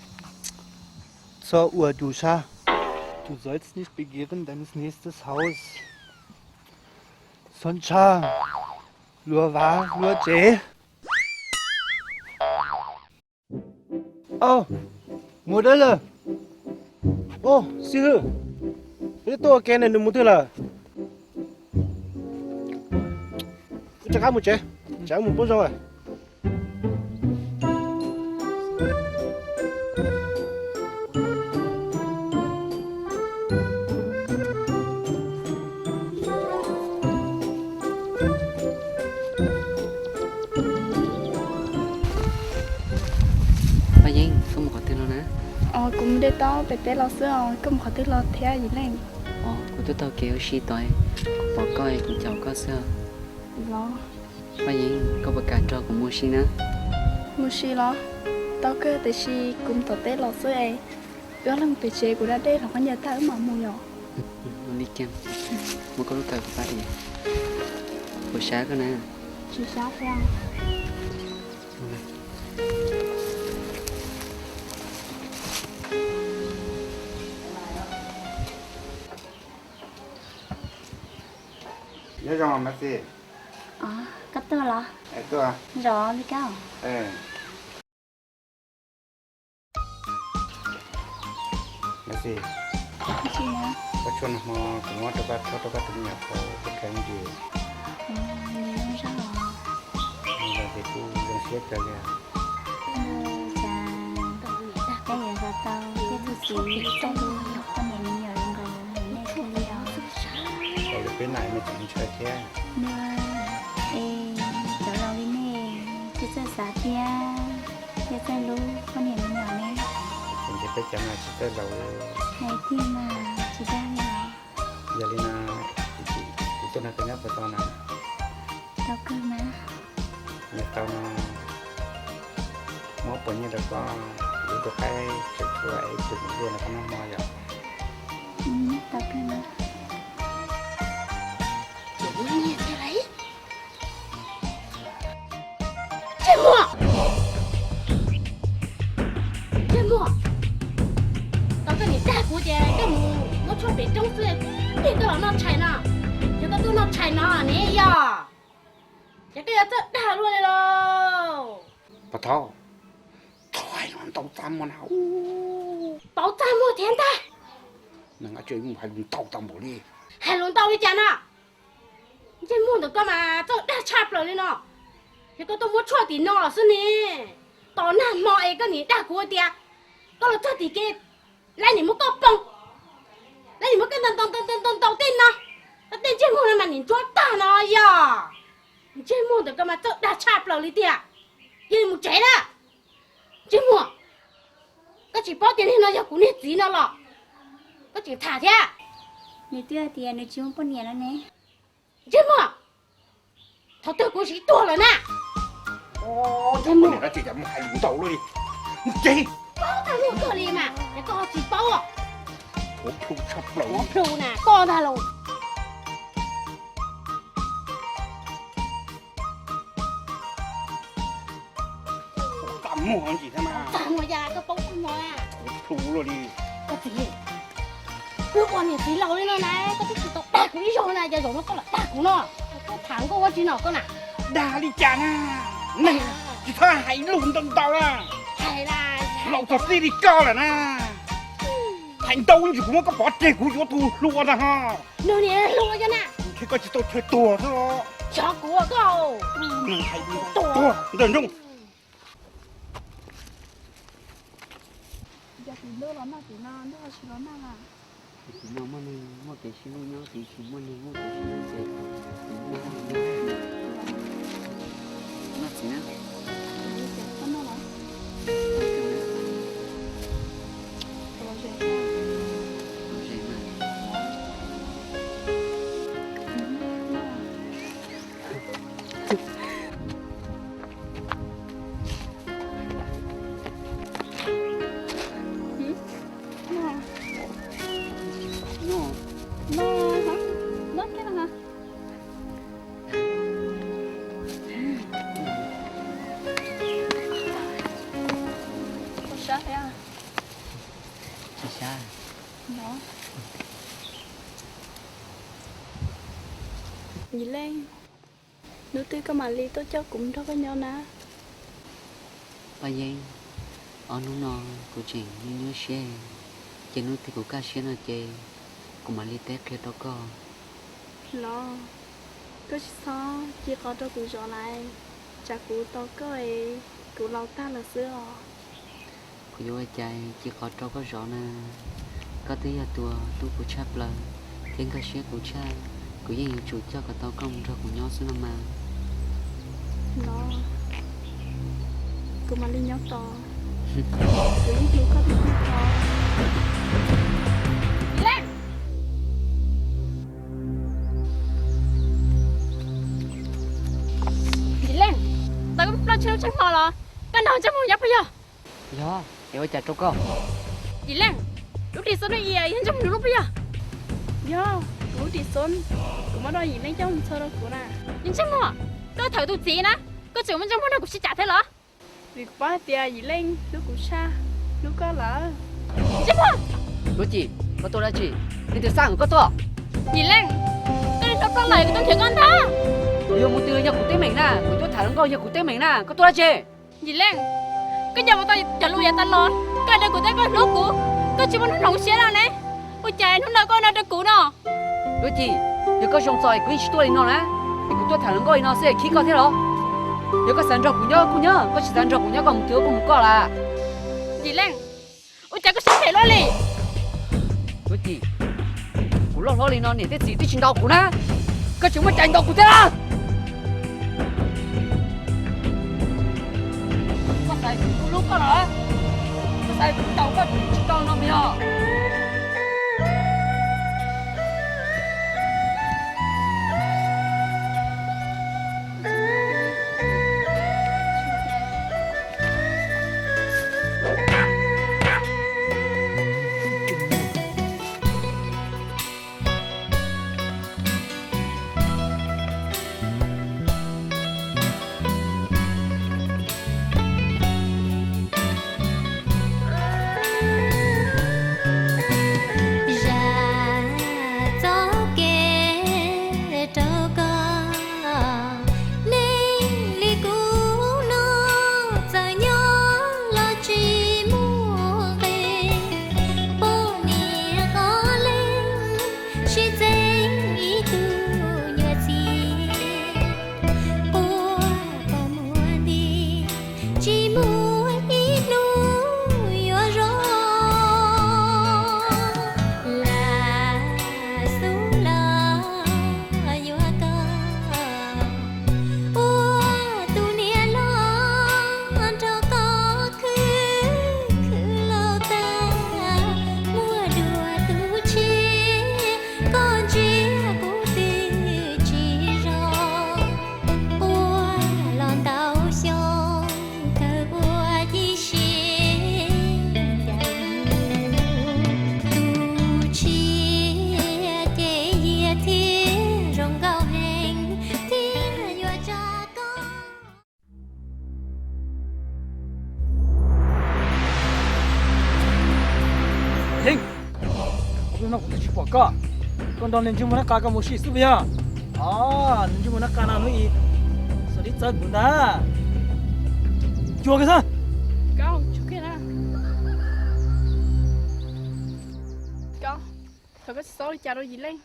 txhob ua tus tshaj. Du sollst nicht begehren deines Nächsten Haus, txhob tshaj luag vaj luag tsev. Au, mus dawb lawm. Au, xib hwb, wb tuaj ua ke ne, nws mus twg lawm? Wb rov qab mus tsev, tsam wb mus pub zoo lawm. Paj Yeeb, koj mus qhov twg los na? Kuv mus de tau pem teb los xwb os, koj mus qhov twg los thiab Yim Leej? Os, kuv twb taug kev ua si tod, kuv pom koj es kuv caum koj xwb. Los, Paj Yeeb, koj puas kam nrog kuv mus si na? Mus si los? Tau kawg, tiam sis kuv mus tom teb los xwb es. Wb ob leeg mus pem tsev, kuv da dej hlawv khaub ncaws tag wb mam mus yom. Li cas, muab koj lub kawm kuv pab li. Puas sab koj na? Tsis sab thiab. Nyob zoo Maiv Xis. Koj tuaj los? Zov li koj. Maiv Xis, koj tshuaj nag hmo kuv muab rau koj, rau koj tus me nyuam haus, koj khaws ntsis. Los ces kuj zoo siab kawg li. Cas koj yuav zov tau tej tug txiv txawj hlub poj niam me nyuam zoo nkaus li nej thiaj li os. Tau li peb na me tseem ntshaw thiab. Nws, es cov laus li nej thiaj txawj xav thiab thiaj txawj hlub poj niam me nyuam ne. Ces peb cov mas tsis txawj laus. Hais tiag mas tsis dag li os. Yog li no, kuv tuaj nrog koj nyob puas tau na? Tau kawg mas. Yog tau no, muab puas nyiaj rau koj, kuv rau qaib tseem tshuaj ib tug kuv luaj no koj noj hmo yom. Tau kawg mas. Ntsej muag! Ntsej muag! Tau koj niam dag kuv tias koj mus muab tshuaj pem roob xwb, ces koj los noj tshais no. Yog koj tuaj noj tshais no ne yog, ces koj yuav txawj dag luaj li lauj. Pov Thawj, txhob hais lus ntau txaj muag na. Pauv txaj muag thiab ntag. Neeg ab tsi mus hais lus ntau tau npaum li. Hais lus ntau li cas no? Ntsej muag ntawm koj mas txawj dag tshaj plaws li no. Yog koj tuaj muab tshuaj tim no xwb ne, tos nag hmo es koj niam dag kuv tias koj los txog tim kev, lawv niam muab koj poob, lawv niam muab koj ntaus ntaus ntaus ntaus ntaus tej no, koj tej ntsej muag no mas nim ntsuab tag no yog. Ntsej muag ntawm koj mas txawj dag tshaj plaws li tiag. Cia li mus tsev na. Ntsej muag, koj tsis paub tias niag no yog kuv niag txiv no los? Koj tseem tham thiab. Nws twb hais tias nws tsis muaj poj niam no ne. Ntsej muag, thaum twg kuv siv tuag lawm na. Ntsej muag, koj tsis mus hais lus ntau luaj li. Mus tsev. Paub tag luaj kawg li mas es koj ho tsis paub. Huab plhu tshaj plaws. Huab plhu na koj ntag lauj. Txaj muag ntsis thiab mas. Txaj muag yog koj paub txaj muag na. Huab plhu luaj li. Koj txiv, wb ua niam txiv laus li no na, koj twb tsis tau dag kuv ib zaug na, cas zaum no koj lam dag kuv no? Koj tham nkauj ua tsi no koj na? Dag li cas na? Neeg tsis txhob hais lus ntau ntau na. Laus txog txij li koj lawm na. Hais ntau ntsis kuv muab koj pov tseg kuv yuav tus hluas ntag ho. Nws niam hluas yog na. Ntshe koj tsis tau chaw tuag xwb os. Xyov kuv koj. Neeg hais lus tuag ntawm nroog. Yog tim ntuj los noj tim no, ntuj ho tsis los noj na. Tim no muaj neeg muaj kev sib hlub nyob, tim tsis muaj neeg muaj kev sib hlub ces noj txiv na. Koj noj los? Los ze na. Koj mam li tuaj coj kuv mus nrog koj nyob na. Paj Yeeb, ob hnub no kuv tseem nyuaj nyuaj siab, ces hnub twg kuv kaj siab no ces kuv mam li teb qhia rau koj. Los, koj tsis txhob cia qhov rau kuv zov lawm, tsam kuv tos koj es kuv laus tag lawm xwb os. Kuv yuav ua cas cia qhov rau koj zov na? Koj twb yog tus hlub kuv tshaj plaws thiab nkag siab kuv tshaj, kuv yeej yuav tsum coj kom tau koj mus nrog kuv nyob xwb no mas. Los, kuv mam li nyob tos. Kuv yeej hlub koj tiag tiag os. Yim Leej! Yim Leej, tau koj plaub tsib lub ntsej muag los koj nrog ntsej muag nyob puas yog? Yog, es ua cas rau koj? Yim Leej, lub ris xo no yog ntsej muag nws lub puas yog? Yog, kuv lub ris xo, kuv muab rau Yim Leej coj mus txhua rau kuv na. Yim ntsej muag, koj tham tus txiv na, koj tseem muaj ntsej muag nrog kuv sib cam thiab los? Vim kuv paub hais tias Yim Leej hlub kuv tshaj, hlub koj lawm. Ntsej muag! Lub Cim, koj tuaj dab tsi? Leej twg xa koj tuaj? Yim Leej, koj li rau koj lawm kuv tuaj nrhiav koj ntag. Yog mus twg yog kuv teeb meem na, kuv tuaj tham hluas nkauj yog kuv teeb meem na, koj tuaj dab tsi? Yim Leej, koj nco mus tau cov lus yav tas los, koj hais rau kuv tias koj hlub kuv, koj tsis muaj hnub hloov siab no ne. Ua cas hnub no koj no rau kuv no? Lub Cim, yog koj zoo txom es kuv yeej tsis tuaj li no na, es kuv tuaj tham hluas nkauj li no xwb es khib koj thiab los? Yog koj xav nrog kuv nyob kuj nyob, koj tsis xav nrog kuv nyob koj mus twg koj mus koj las. Yim Leej, ua cas koj siab phem luaj li? Lub Cim, kuv loj hlob li no niam thiab txiv twb tsis ntaus kuv na, koj tseem muaj cai ntaus kuv thiab los? Koj xav kuv hlub koj los? Koj xav kuv ntaus koj tsis tau no mas yog? Zam txoj kev rau koj, neeg li kuv no txawm nyob los tsis muaj nqis. Poj niam qhov leej sib txeeb ib tug nyuag txiv, quaj poj muag nti tsis muaj ib hnub yuav zoo. Lam xub los yuav koj ua tus niam hlob, nrog koj khwv khwv los tag, muaj dua tus tshiab, koj ntsia kuv twb tsis zoo. Ua los ntau xyoo kawg ua ci si ncaim mus, tus tshiab ces yog thiaj zoo nkauj heev thiaj yuav tsa koj. Yeeb, ob peb hnub no kuv twb tsis pom koj, koj nrog niag ntsej muag nab qa koj mus ua si xwb puas yog? Os, niag ntsej muag nab qa no hnub ib xav li txawv kuv ntag. Xyuas kiag xwb. Koj, thov koj tsis txhob ua li cas rau Yim Leej,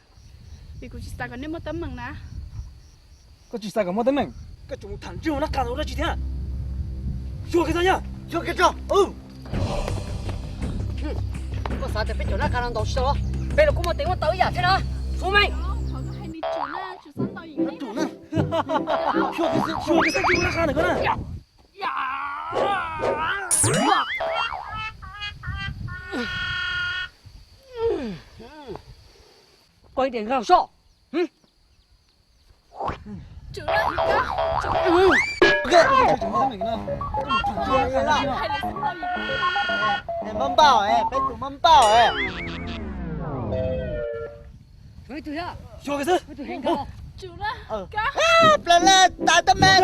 vim kuv tsis xav kom nej muaj teeb meem na. Koj tsis xav kom muaj teeb meem, koj tseem mus tham ntsej muag nab qa ntawd ua dab tsi thiab? Xyuas kiag tso yog. Xyuas kiag tso. Koj xav tias peb cov nab qa no ntaus tsis tau los? Peb los kuj muaj tes muaj taw ib yam thiab na. Tshuav meej. Xyuas kiag xwb, xyuas kiag xwb ntsej muag nab qa ntawd koj na. Koj ib tias nkag soj. Maj npauj, peb tus maj npauj. Xyuas kiag xwb. Plaws lawm, tas tab meeg.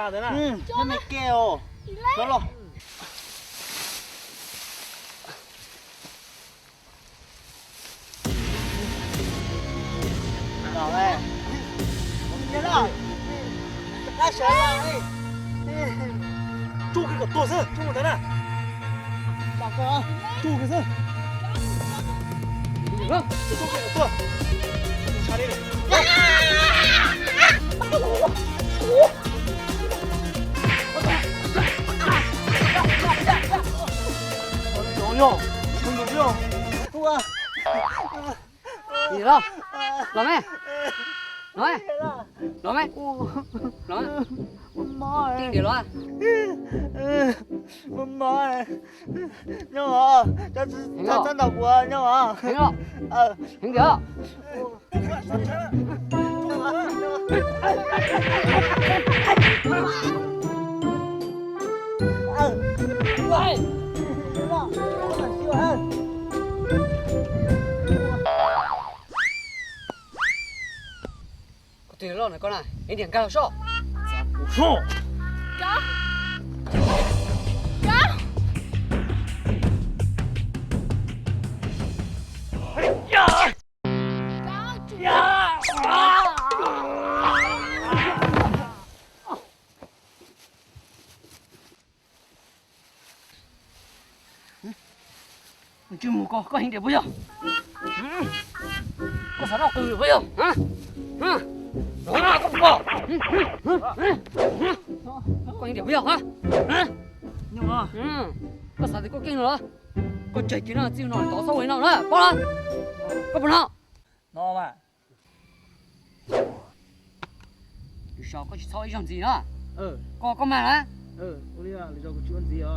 Ntawd na, nyob me ke os. Los los. Tsuj kiag kom tuag xwb, tsuj mus ntawd na. Tsuj kiag xwb. Tsuj kiag kom tuag. Tsa li. Yog, yog. Los, los me, los me, los me, los me. Tij ntiav los. Mob, nyob os, txhob ntaus kuv, nyob os. Heev ntiav. Koj twg loj na koj na, es niam nkag soj. Tsis mus koj, koj heev ntiav puas yog? Koj xav noj qws puas yog? Koj heev ntiav puas yog? Koj xav tias koj keej no los? Koj tseg kiag no txij no tov xob ua no na, paub los? Koj puas hnov? Lwm zaus koj tsis txhob ib zaug ntxiv na. Koj, koj mag na. Cov, cas koj ntov tau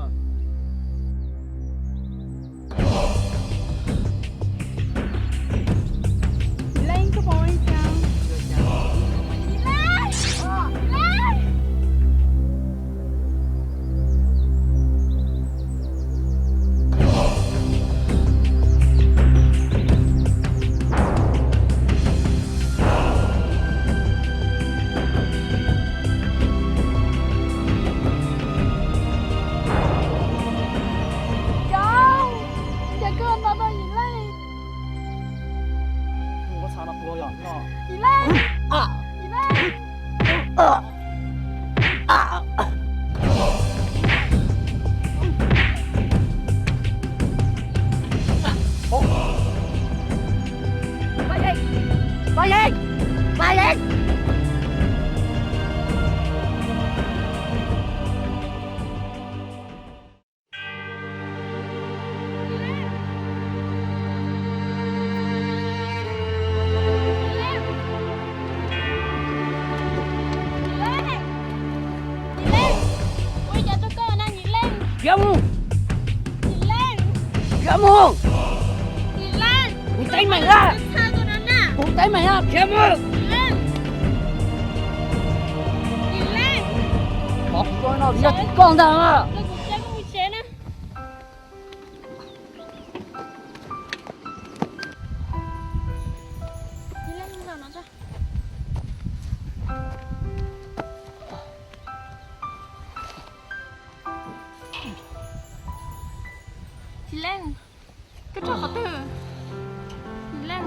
Yim Leej? Yim Leej, Yim Leej. Pab Yeeb, pab Yeeb, pab Yeeb. Khiav mus! Khiav mus! Kuv teeb meem na! Kuv teeb meem na! Khiav mus! Koj ntag na! Yim Leej, koj rau qhov twg? Yim Leej.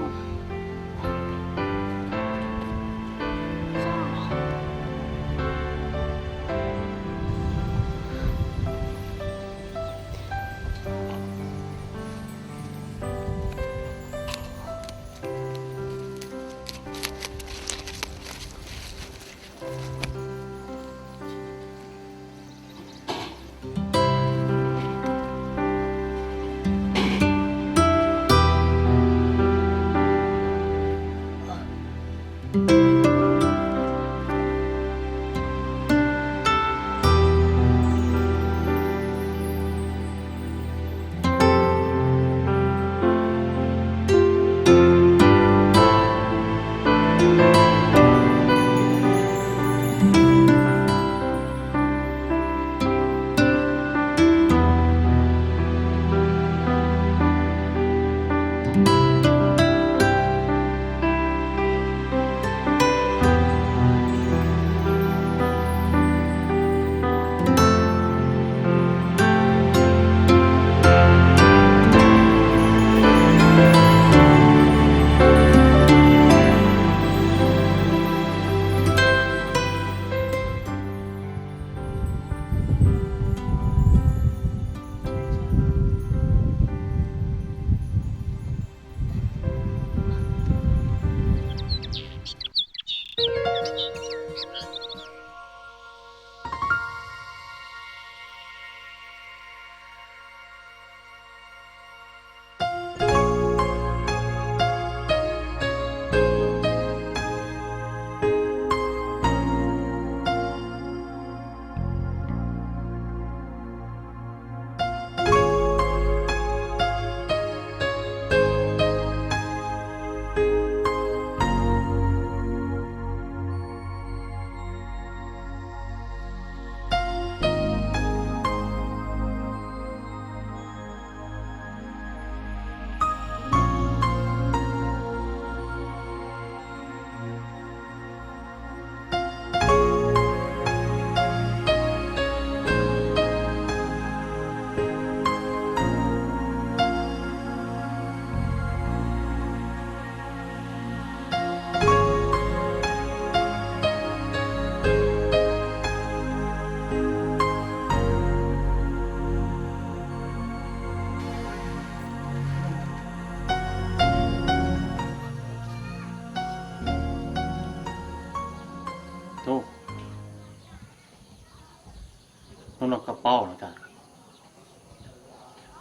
Hnub no koj paub los,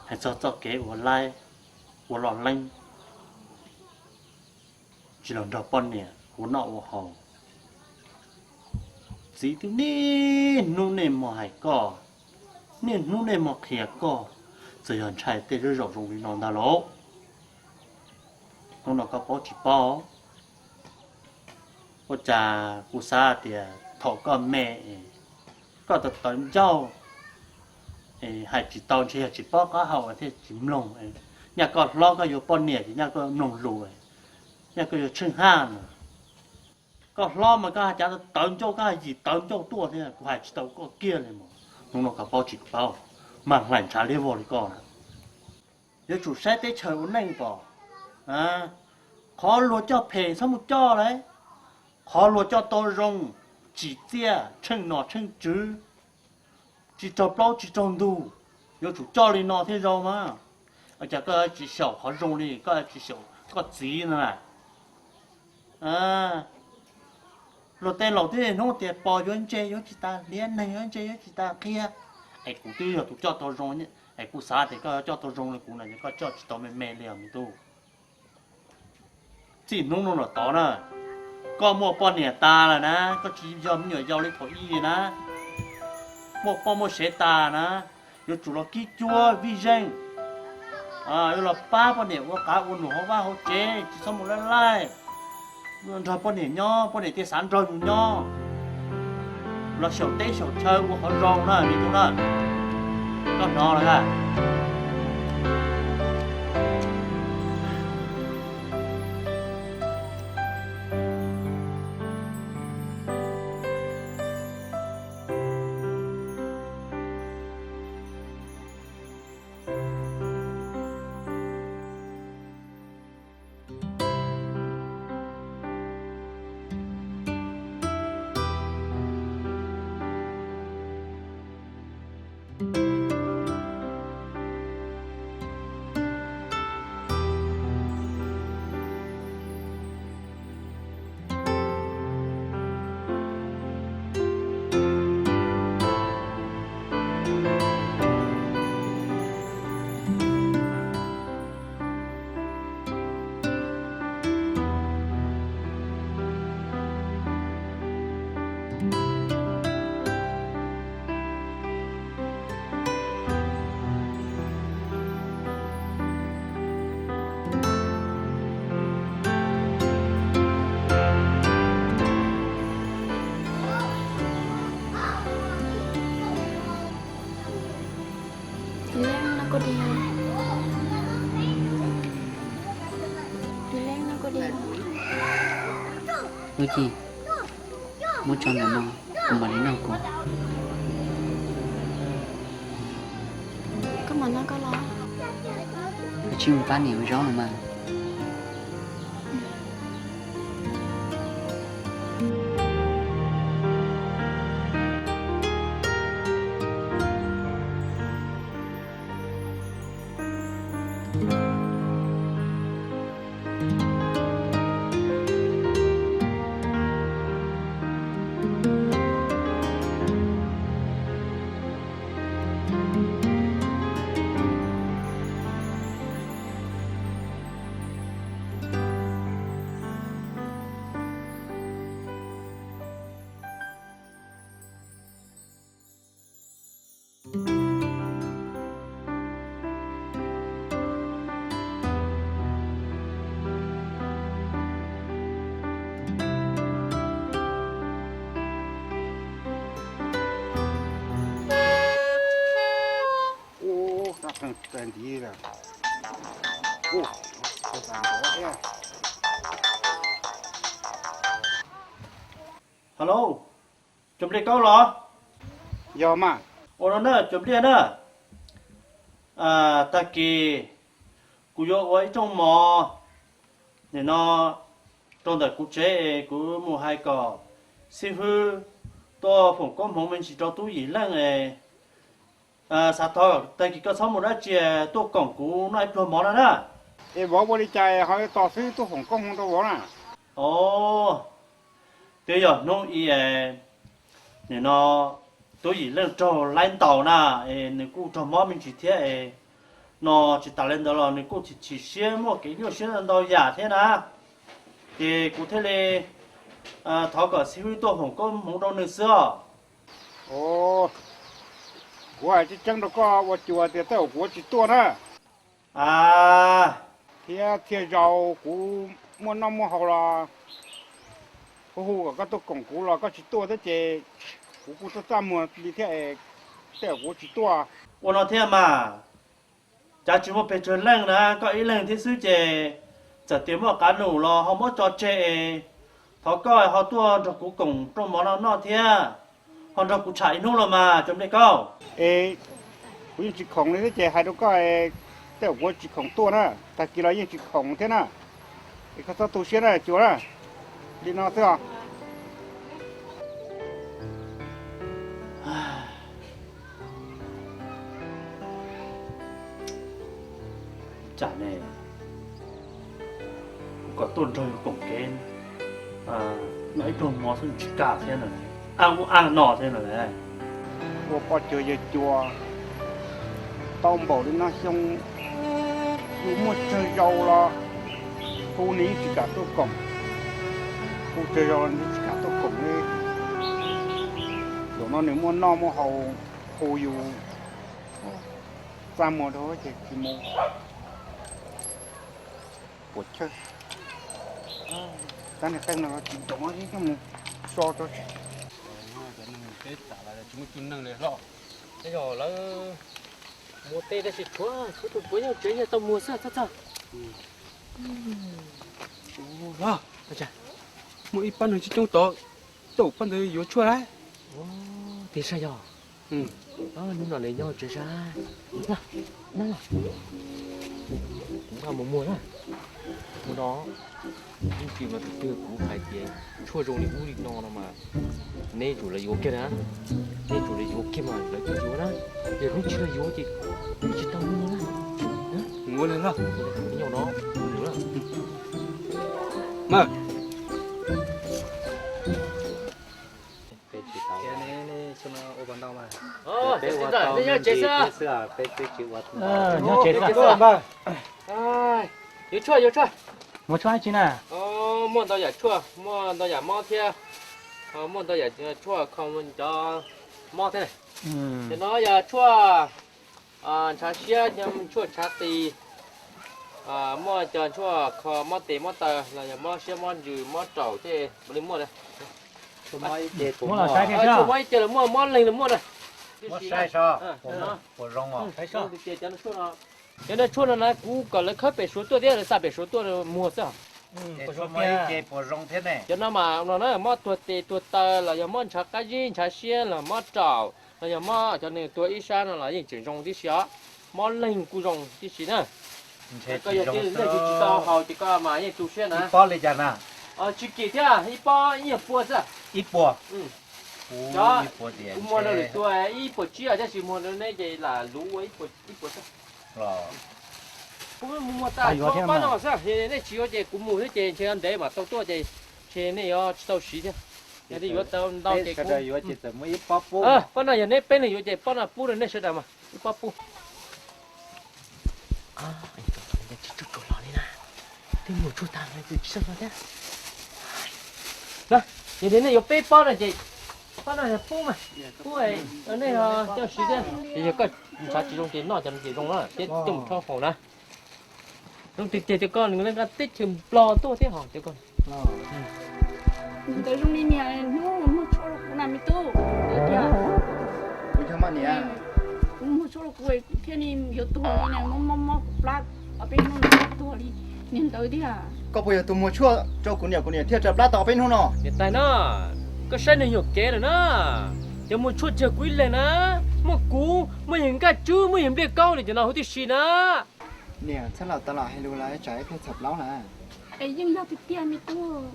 hais txog txoj kev ua laib ua loj leeb, tsis los nrog poj niam ua noj ua haus. Txiv twb niaj hnub niaj hmo hais koj, niaj hnub niaj hmo qhia koj, txawm yog ntshai tej zaum zoo li no ntag lauj. Hnub no koj paub tsis paub? Ua cas kuv xav tias thaum koj me, koj tawv tawv ncauj, hais tsis tau, ntshe yog tsis paub qab hau thiaj tsis mloog. Nyaj koj hlob koj yuav poj niam ces nyaj koj mloog lus, nyaj koj yuav tsheej haj no. Koj hlob mas koj hais cav tawv ncauj, koj hais yim tawv ncauj tuaj thiab, kuv hais tsis tau koj kiag li mas. Hnub no koj paub tsis paub, mag hlais ntshav liab vog li koj na. Yuav tsum saib teb chaws ua neej pom. Qhov luag coj phem txhob mus coj lawm, qhov luag coj tau zoo, tsim txiaj, tsheej nom tsheej tswv, tsis raug plaub tsis raug ntug, yuav tsum coj li no thiaj zoo mas. Ua cas koj tsis xyaum qhov zoo li, koj tsis xyaum koj txiv no na? Luag tej laus twb hnub tias pos yuav ntse yuav tsis tas hliav, neeg yuav ntse yuav tsis tas qhia. Es kuv twb yog tus coj tau zoo, es kuv xav tias koj coj tau zoo li kuv no es koj coj tsis tau me me li os me tub. Txij hnub no los tod na, koj muaj poj niam tas lawm na, koj tsis yog me nyuam yaus li thaum ub na, muaj poj muaj sev tas na, yuav tsum los kib cuab vij zeej, yuav los pab poj niam ua qav ua num hauv vaj hauv tsev, tsis txhob mus laij laij, nrog poj niam nyob, poj niam thiaj xav nrog yus nyob, los xyaum teb xyaum chaw ua qhov zoo na me tub na, koj hnov lawm a. Tus leej no kuj di, tus leej no kuj di. Lub Ci, muab tso ntawm no, kuv mam li noj kuv. Koj mam noj koj los. Koj tsis mus pab niam ua zaub no mas. Hello, Cov Npliaj Kaub los? Yog mas. Ua no na Cov Npliaj na, tag kis kuv yuav ua ib rooj mov nim no rau ntawm kuv tsev es kuv mus hais kom xib hwb tuaj foom koob hmoov me ntsis rau tub Yim Leej es xav thov tag kis koj txhob mus dab tsi, tuaj koom kuv noj ib pluag mov no na. Es vauv ua li cas ho tos xib hwb tuaj foom koob hmoov rau vauv na? Os, twb yog hnub i nim no Tub Yim Leej raug laib ntaus na, es nws kuj raug mob me ntsis thiab es, no tsis tas li ntawd los nws kuj chim chim siab muaj kev nyuaj siab ntau yam thiab na. Ces kuv thiaj li thov kom xib hwb tuaj foom koob hmoov rau nws xwb os. Kuv hais tseeb tseeb rau koj ua cuag tias tej zaum kuv tsis tuaj na. A, thiab txhia zaus kuv muaj noj muaj haus los kuv hu kom koj tuaj koom kuv los koj tsis tuaj thiab ces kuv kuj txaj txaj muag li thiab es tej zaum kuv tsis tuaj. Ua no thiab mas, cav tsis muaj pes tsawg leej na, koj ib leeg thiab xwb ces txawm tias muaj qav num los ho muab tso tseg es thov koj ho tuaj nrog kuv koom rooj mov no noj thiab, ho nrog kuv tsham ib hnub los mas cov nplej kaub. Es kuv yeej tsis khoom li thiab ces hais rau koj, tej zaum kuv tsis khoom tuaj na, tag kis los yeej tsis khoom thiab na. Es koj txhob tu siab na cuag na, li no xwb os. Cas ne, kuv kom tuaj nrog yus koom kev noj ib pluag mov xwb tsis kam thiab no, aj ub aj no thiab no. Ua poj cuag yawg cuag tau npaum li no xyoo, yus muaj tsawg zaus los hu nws yeej tsis kam tuaj koom, hu tsawg zaus los nws tsis kam tuaj koom li. Zaum no nws muaj noj muaj haus hu yus, txaj muag rau ces tsis mus. Puas chawj, tab niag qeej no tsis nrov coj mus so rau. Peb tam lawv tsis muaj cug neeg li hlo. Tej zaum lawv mus tej tab sis tshuav tshuav tus puav yog tsev yog tau muag xwb txhob txog. Muaj ib pab neeg coob coob tod, tej zaum pab ntawd yuav tshuaj lawm. Tiag sav yog? Hnub no nws nyob tsev sav. Kuv nqa mus muag na. Mus no, ib tsis mas tus twg kuv hais tias tshuaj zoo li ub li no no mas neb tsum lawv yuav kiag na. Neb tsum lawv yuav kiag mas lawv thiaj yuav na. Yog neb tsis lawv yuav ces neb tsis tau muag na. Mus li no, ib nyuag no, mus na. Nyob tsev xwb. Yuav tshuaj, yuav tshuaj. Muag tshuaj tsi na? Muaj ntau yam tshuaj, muaj ntau yam mob thiab, muaj ntau yam tshuaj kho cov mob thiab. Cov no yog tshuaj ntshav siab, tshuaj ntshav tis, muaj cov tshuaj kho mob tes mob taw los yog mob siab mob ntsws mob raum tej li muaj. Tshuaj mob ib ce los muaj, mob leeg los muaj na. Cov no tshuaj no na kuv kom lawv khawb pem Suav tuaj thiab lawv xa pem Suav tuaj muag xwb. Cov no mas no na mob tuag tes tuag taw los yog mob ntshav qab zib ntshav siab los mob raum los yog mob cov nws tuag ib sab no los yeej tseem zoo tib si os. Mob leeg kuj zoo tib si na. Koj yog tias leej twg tsis tau haus ces koj mas yeej tu siab na. Tsis kim thiab, ib pob ib nyuag pua xwb. Ib puas. Kuv muag rau lwm tus ib puas tsib tab sis muag rau neb ces lam luv ua ib puas xwb. Kuv muag tas tshuav pab no xwb, nej tsis yuav ces kuv mus xwb ces ntshe ntev mam tau tuaj ces ntshe nej yuav tsis tau siv thiab. Yog nej yuav tau ntau ces kuv, pab no yog neb peb leeg yuav ces pab no pub rau nej sawv daws mas ib pob pub. Tsis tau los li na, twb mus tsuag tag tsis tau los thiab. Yog tias nej yuav peb pob no ces pab no pub mas, pub nej coj siv thiab. Yog koj ntshav tsis zoo ces noj cov no ces zoo na thiab coj mus rhaub haus na. Zoo tiag tiag tias koj nws nqa teb chaws Nplog tuaj thiab hos tias koj. Ntawd zoo li niag hnub muag tshuaj rau kuv na me tub. Kuv yog mas niam, kuv muag tshuaj rau kuv, kuv thiaj li yuav tuag li na, mob mob mob kuv plab ob peb hnub no tuag li niag ntawd tiag. Koj puas yog tus muag tshuaj rau kuv niam, kuv niam thiaj raws plab tau ob peb hnub no? Niam tais na, koj saib neeg yuam kev lawm na. Cov muag tshuaj tsawg kuv ib leeg na, muaj kuv, muaj yawg Nkaj Tswb, muaj yawg Npliaj Kaub li cov no huv tib si na. Niam, txhob lam tau lam hais lus lawm, tsam ib pliag txham plaub na. Es yeej yog tiag tiag me tub,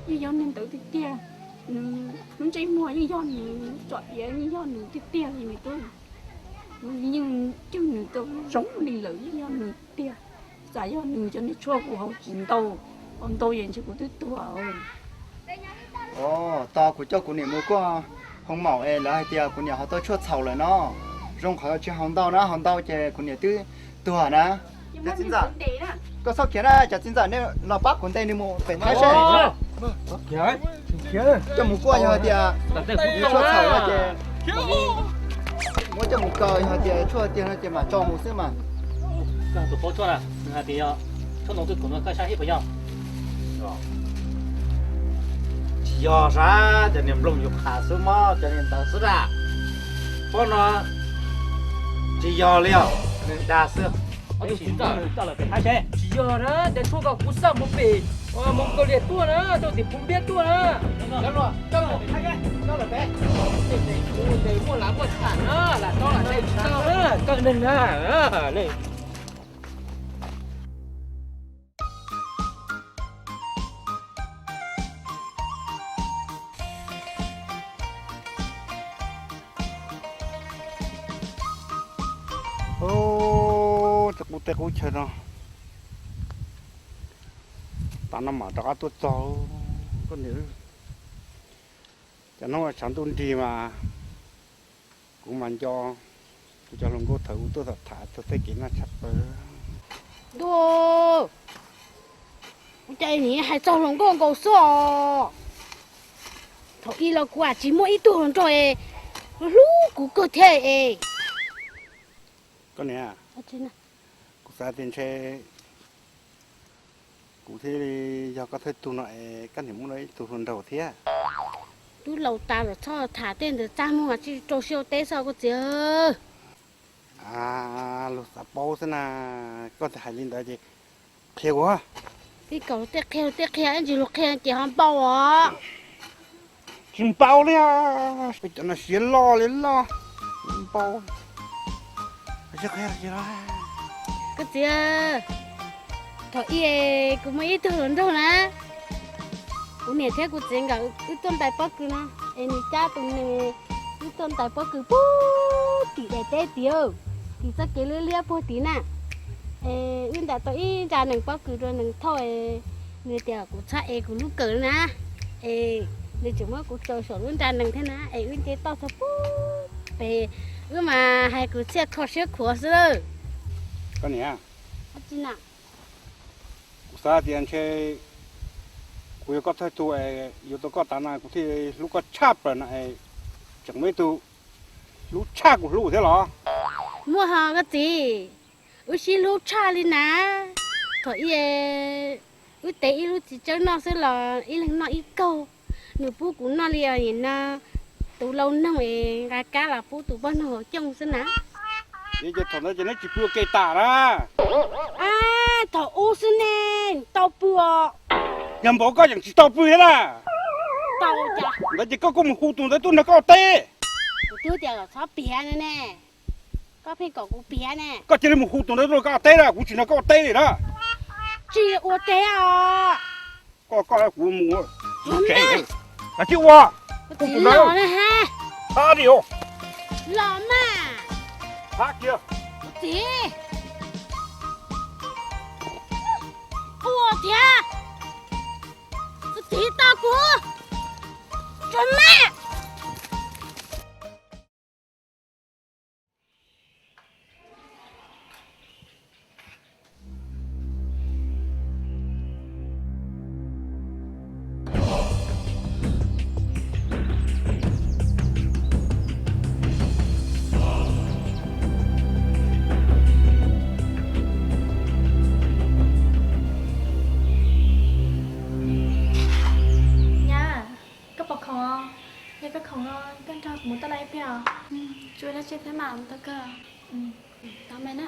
yeej yog niag ntawd tiag tiag. Nws lub ntsej muag yeej yog nws, tsom iav yeej yog nws tiag tiag li me tub. Yeej cwg nws tau zoo li lawm yeej yog nws tiag. Tsam yog nws cov niag tshuaj kuv haus tsis ntau, haus ntau yeej ntshe kuv twb tuag. Tos kuv coj kuv niam mus kuaj. Hoo maum es lawv hais tias kuv niam ho tau tshuaj txhaum lawm no. Zoo qhov tsis haus ntau na, haus ntau ces kuv niam twb tuag na. Cov txiv ntxawm, koj txhob khiav na, cov txiv ntxawm nej los pab kuv ntes nws mus pem Thaib seb. Coj mus kuaj yog hais tias tshuaj txhaum no ces muab coj mus kaw, yog hais tias tshuaj tiag no ces mam tso mus xwb mas. Koj tus paub tshuaj na, nws hais tias yog tshuaj ntoo twj kum no, koj saib seb puas yog. Tsis yog sas, cov niag nplooj yus qhav xwb mog, cov niag ntawd xwb na. Pob no tsis yog li os, nws dag xwb. Tsis yog na, cov tshuaj ko kuv xaj mus pem, mus kaw liam tuaj na, rau tim Phú Npiab tuaj na. Muaj lav muaj tham na, lam tau lam tsis tau na, koj neeg na, nej. Ub, cov qub teb qub chaw no, tas no mam rov qab tuaj txog. Koj niam, cov hnub tshav ntuj nrig mas kuv mas nco kuv cov hluas nkauj thaum ub tuaj tham tham txog tej kev noj tshaj plaws. Ntuj, ua cas nws hais txog hluas nkauj nkaus xwb os. Thaum ub los kuv tsis muaj ib tug hluas nraug es hlub kuv kawg thiab es. Koj niam, kuv xav tias ntshe kuv thiaj li yog koj thawj tug no es koj niam muaj ib tug hluas nraug thiab. Twb laus tas los txhob tham tej ntawd, txaj muag tsis rau siab ua teb xwb koj txiv. A, luag xav paub xwb na, koj hais li ntawd ces qhia kuv. Peb kom tej qhia tej qhia ib ntsis luag qhia ces ho npau os. Tsis npau li, cov no siav loj li loj, npau. Koj txiv, thaum ub kuv muaj ib tug hluas nraug na, kuv niam thiab kuv txiv nkawd wb tuaj ntais pob kws no, es nws cab tus nees wb tuaj ntais pob kws puag tim daim teb tid, tim txoj kev liab liab puag tid na. Es wb ntais tau ib nra nees pob kws rau nws thauj, nws tias kuv txhob ev kuv lub kawm na, es nws tseem muab kuv tsaws saum lub nra nees thiab na, es wb nce toj txog puag pem, wb mas hais kwv txhiaj kho siab khuav xwb lawm. Koj niam, kuv xav tias ntshe kuv yog koj thawj tug es yuav tau koj tas no kuv thiaj hlub koj tshaj plaws no es, tseem muaj ib tug hlub tshaj kuv hlub thiab los? Muaj ho koj txiv, wb sib hlub tshaj li na. Thaum ub wb tev ib lub txiv tsawb noj xwb los ib leeg noj ib kaug. Nws pub kuv noj li os, nim no tus lau noog es nqa kab los pub tus poj noog hauv cooj xwb na. Ces thaum ntawd ces neb tsis pw ua ke tas na? Thaum ub xwb ne, tau pw os. Yog npaum koj yeej tsis tau pw thiab na. Tau cas? Ntawd ces koj kuj mus hu tus ntawd tuaj nrog koj ua teb. Kuv twb tias kom txhob piav no ne, koj pheej kom kuv piav ne. Koj cia li mus hu tus ntawd tuaj nrog koj ua teb na, kuv tsis nrog koj ua teb li na. Tsis ua teb os. Koj, koj, kuv mus tsev. Los tsis ua. Tus ntawd thab diam. Los mas. Thab kiag. Txiv, ua thiab. Tus txiv tos kuv. Tsuag mas. Nyab, koj puas khoom? Yog koj khoom no koj nrog kuv mus taj laj ib pliag os. Tsis ua dab tsi thiab mas mus tau kawg. Tos me na.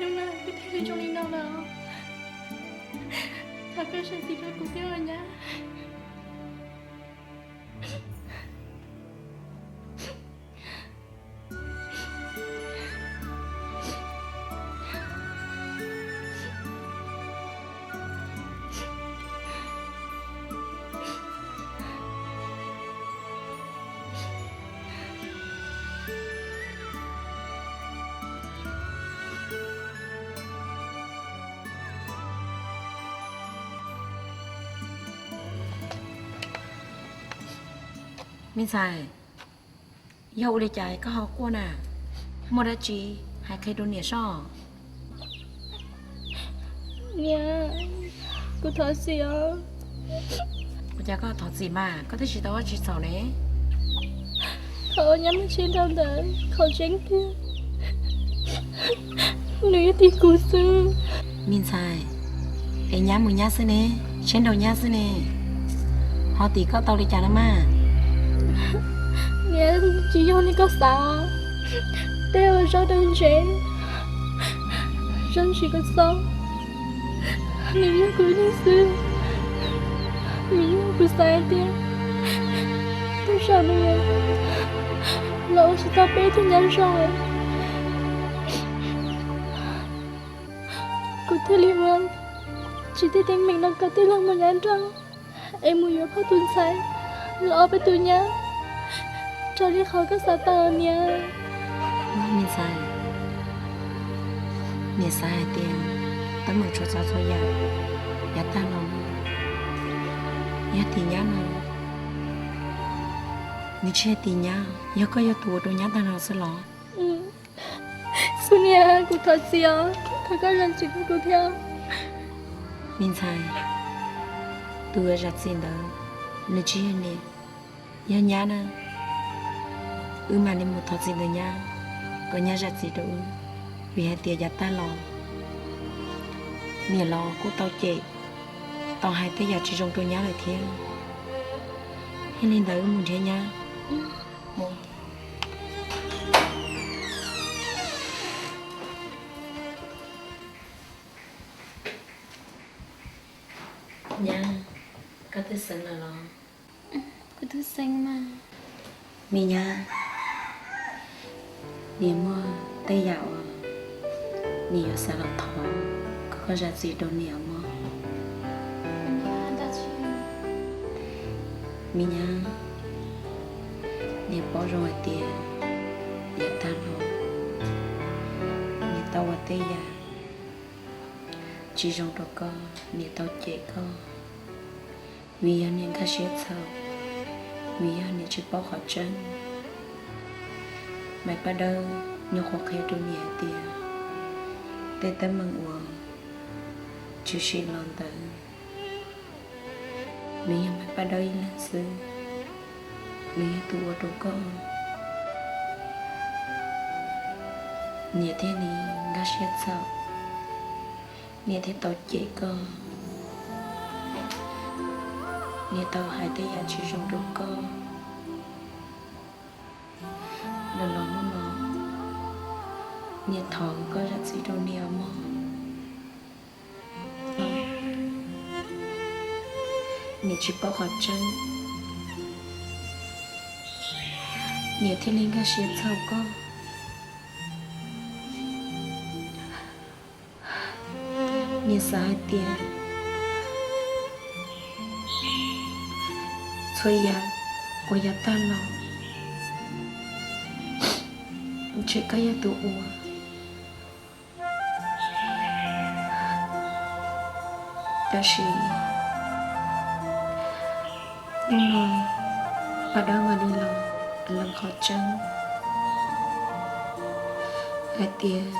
Hnub no kuv thiaj li zoo li no lawm. Thov koj zam txim rau kuv thiab os nyab. Me ntxhais, yog ua li cas koj ho quaj na? Muaj dab tsi hais qhia rau niam soj. Niam, kuv thov txim os. Ua cas koj thov txim mas koj twb tsis tau ua tsis txhaum ne? Thaum nyab mus tsev dhau ntawd qhov tseeb tiag, nws yuav tim kuv xwb. Me ntxhais, es nyab mus nyab xwb ne, sab nraud nyab xwb ne, ho tim koj tau li cas no mas? Niam, tsis yog li koj xav. Tej uas zaub rau ntsev, zaub ntsis kua txob, nws yog kuv ib leeg xwb. Nws yog kuv xav hais tias tej zaum nws los ua tsis tau peb tug nyab zoo. Kuv thiaj li ua tsis tau teeb meem no kom tij laug mus nyob nrog, es mus yuav phauj tus ntxhais los ua peb tus nyab raws li qhov koj xav tau niam. Me ntxhais, niam xav hais tias teeb meem txhua tsav txhua yam yav tag los, yog tim nyab no, nws tsis yog tim nyab, yog koj yog tus ua rau nyab tag los xwb los? Xub niam, kuv thov txim os, thov koj zam txim rau kuv thiab. Me ntxhais, tus uas zam txim ntawd nws tsis yog niam, yog nyab na. Wb mam li mus thov txim ntawm nyab, kom nyab zam txim rau wb, vim hais tias yav tag los niam los kuj tau cem, tau hais tej yam tsis zoo rau nyab lawm thiab. Yog li ntawd wb mus nrhiav nyab. Nyab, koj twb xeev lawm los? Kuv twb xeev mas. Me nyab, niam muaj tej yam uas niam yuav xav los thov kom koj zam txim rau niam mog. Me nyab, niam paub zoo hais tias yav tag los niam tau ua tej yam tsis zoo rau koj, niam tau cem koj, vim yog niam nkag siab txhaum, vim yog niam tsis paub qhov tseeb. Maiv Paj Dawb nyuam qhuav qhia rau niam hais tias tej teeb meem uas tshwm sim los ntawd, nws yog Maiv Paj Dawb ib leeg xwb, nws yog tus ua rau koj, niam thiaj li nkag siab txhaum, niam thiaj tau cem koj, niam tau hais tej yam tsis zoo rau koj. Lawm los hnub no, niam thov koj zam txim rau niam mog. Niam tsis paub qhov tseeb, niam thiaj li nkag siab txhaum koj. Niam xav hais tias txhua yam uas yav tag los ntshe koj yog tus ua. Tab sis hnub no Paj Dawb mam li los lees qhov tseeb hais tias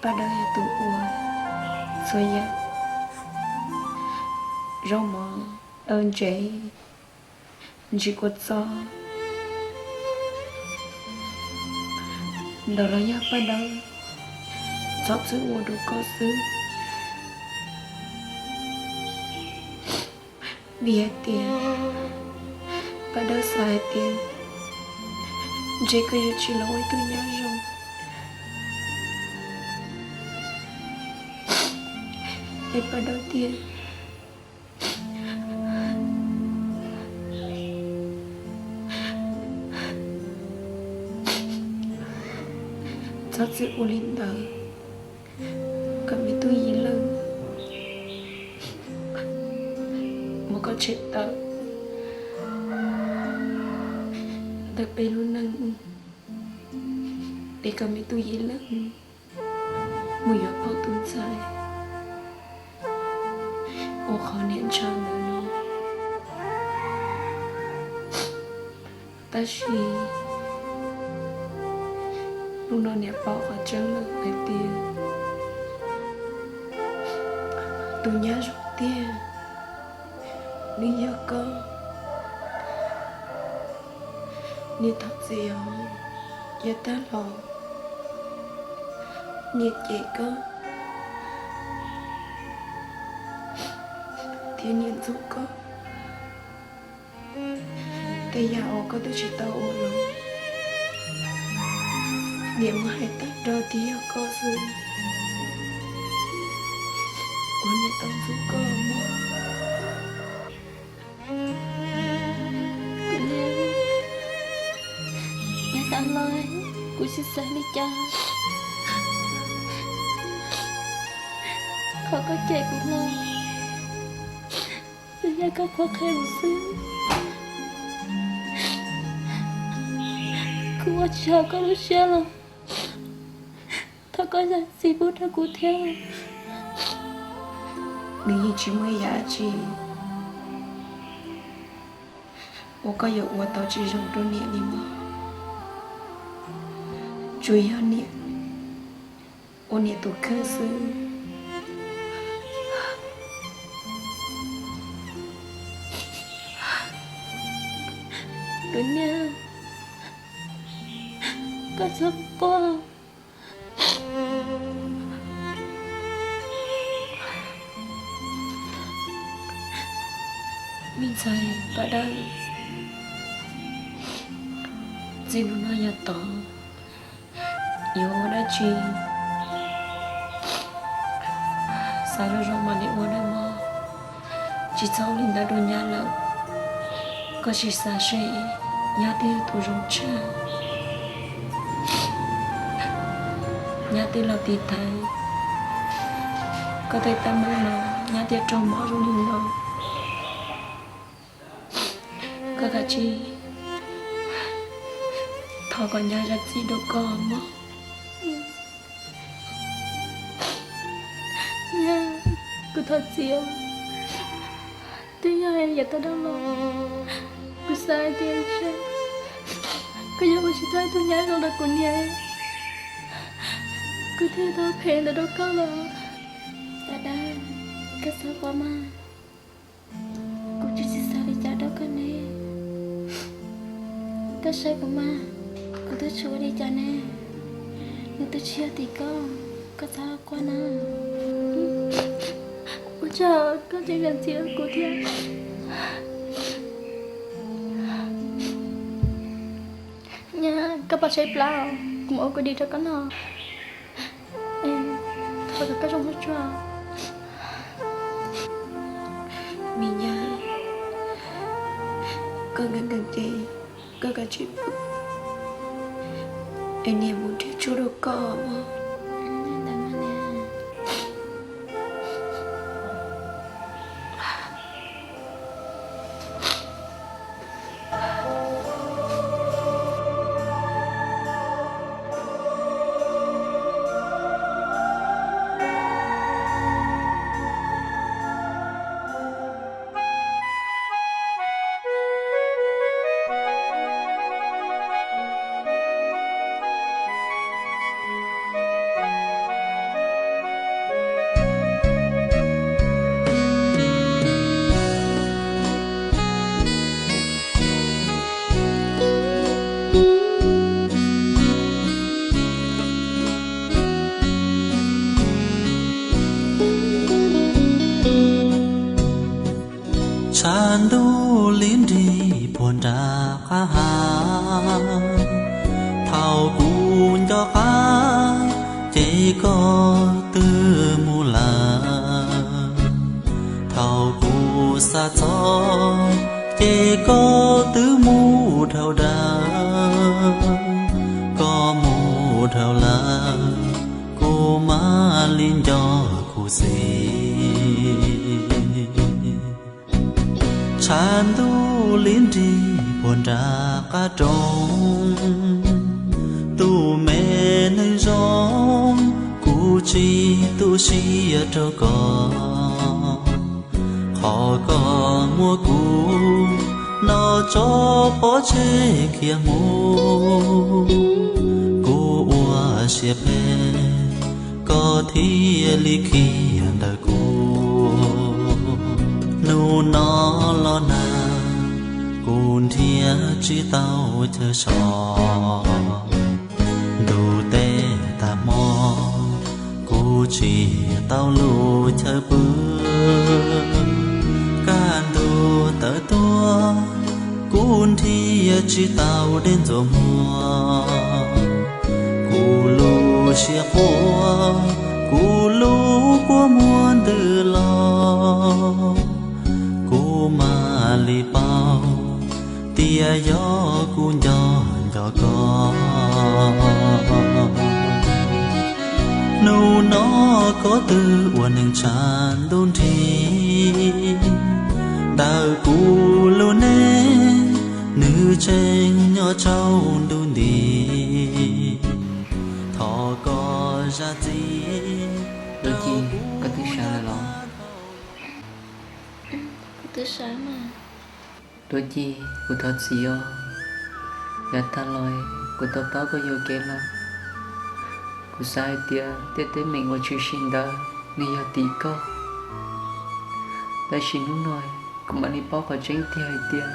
Paj Dawb yog tus ua txhua yam, zaub mov, ntsev, ntsis kua txob, ntawd los yog Paj Dawb txhob txwm ua rau koj xwb. Vim hais tias Paj Dawb xav hais tias ntshe koj yuav tsis los ua ib tug nyab zoo Es Paj Dawb tiag, txhob txwm ua li ntawd, kom me tub Yim Leej muab koj tshem tawm ntawm peb lub neej, es kom me tub Yim Leej mus yuav pom tus ntxhais uas qhov niam ntshaw ntawd no. Tab sis hnub no niam paub qhov tseeb lawm hais tias tus nyab zoo tiag nws yog koj. Niam thov txim os, yav tag los niam cem koj thiab niam ntxub koj. Tej yam uas koj twb tsis tau ua los, niam muab hais tag nrho tiag yog koj xwb uas niam tau ntxub koj mog. Kuv niam, yav tas los kuv tsis xav li cas. Qhov koj cem kuv no, twb yog koj qhuab qhia kuv xwb. Kuv ua tsis haum koj lub siab los thov koj zam txim pub rau kuv thiab. Nws yeej tsis muaj ib yam dab tsi uas koj yuav ua tau tsis zoo rau niam li mog. Tsuas yog niam ua niam tus kheej xwb. Kuv niam, koj txhob quaj. Me ntxhais Paj Dawb, txij hnub no yav tod yuav ua dab tsi xav zoo zoo mam li ua nawb mog. Tsis txhob ua li ntawd rau nyab lawm. Koj sim xav seb, nyab twb yog tus zoo tshaj, nyab twb los tiv thaiv koj tej teeb meem no, nyab thiaj raug mob zoo li no. Koj kav tsij thov kom nyab zam txim rau koj mog. Nyab, kuv thov txim os. Twb yog yav tas los kuv xav hais tias ntshe koj yuav ua tsis tau ib tug nyab zoo rau kuv niam, kuv thiaj tau phem ntawd rau koj los. Paj Dawb, koj txhob quaj mas. Kuv twb tsis xav li cas rau koj ne. Koj saib kuv mas, kuv twb tsis ua li cas ne. Nws twb tsis yog tim koj, koj txhob quaj na. Ua cas koj tseem zam txim rau kuv thiab? Nyab, koj pab saib plab, kuv mus ua kuv di rau koj noj. Thov kom koj zoo huab tsuag. Me nyab, koj nkees nkees ces koj kav tsij pw, es niam mus nrhiav tshuaj rau koj mog. Tshav ntuj lim nrig puag nram qab hav, thaum kuv nco qab ces koj twb mus lawm. Qab roos, tus me neeg zoo, kuv tsis tu siab rau koj. Qhov koj muab kuv noj tso pov tseg khiav mus, kuv ua siab phem, koj thiaj li khiav ntawm kuv. Hnub no los nag, kuv nrhiav tsis tau chaw so. Ntuj teb tag hmo, kuv tsis tau lub chaw pw. Kaj ntug tawm tuaj, kuv nrhiav tsis tau dej ntxuav muag. Kuv lub siab quaj, kuv lub kua muag ntws los, kuv mam li paub tias yog kuv nco nco koj. Hnub no koj twb ua neeg tshav ntuj nrig, ntawm kuv lub neej nws tseem nyob tsaus ntuj nti. Thov koj zam txim. Duab Ci, koj twb sawv lawm los? Kuv twb sawv mas. Duab Ci, kuv thov txim os. Yav tag los kuv to taub koj yuam kev lawm. Kuv xav hais tias tej teeb meem uas tshwm sim ntawd nws yog tim koj, tab sis hnub no kuv mam li paub qhov tseeb tiag hais tias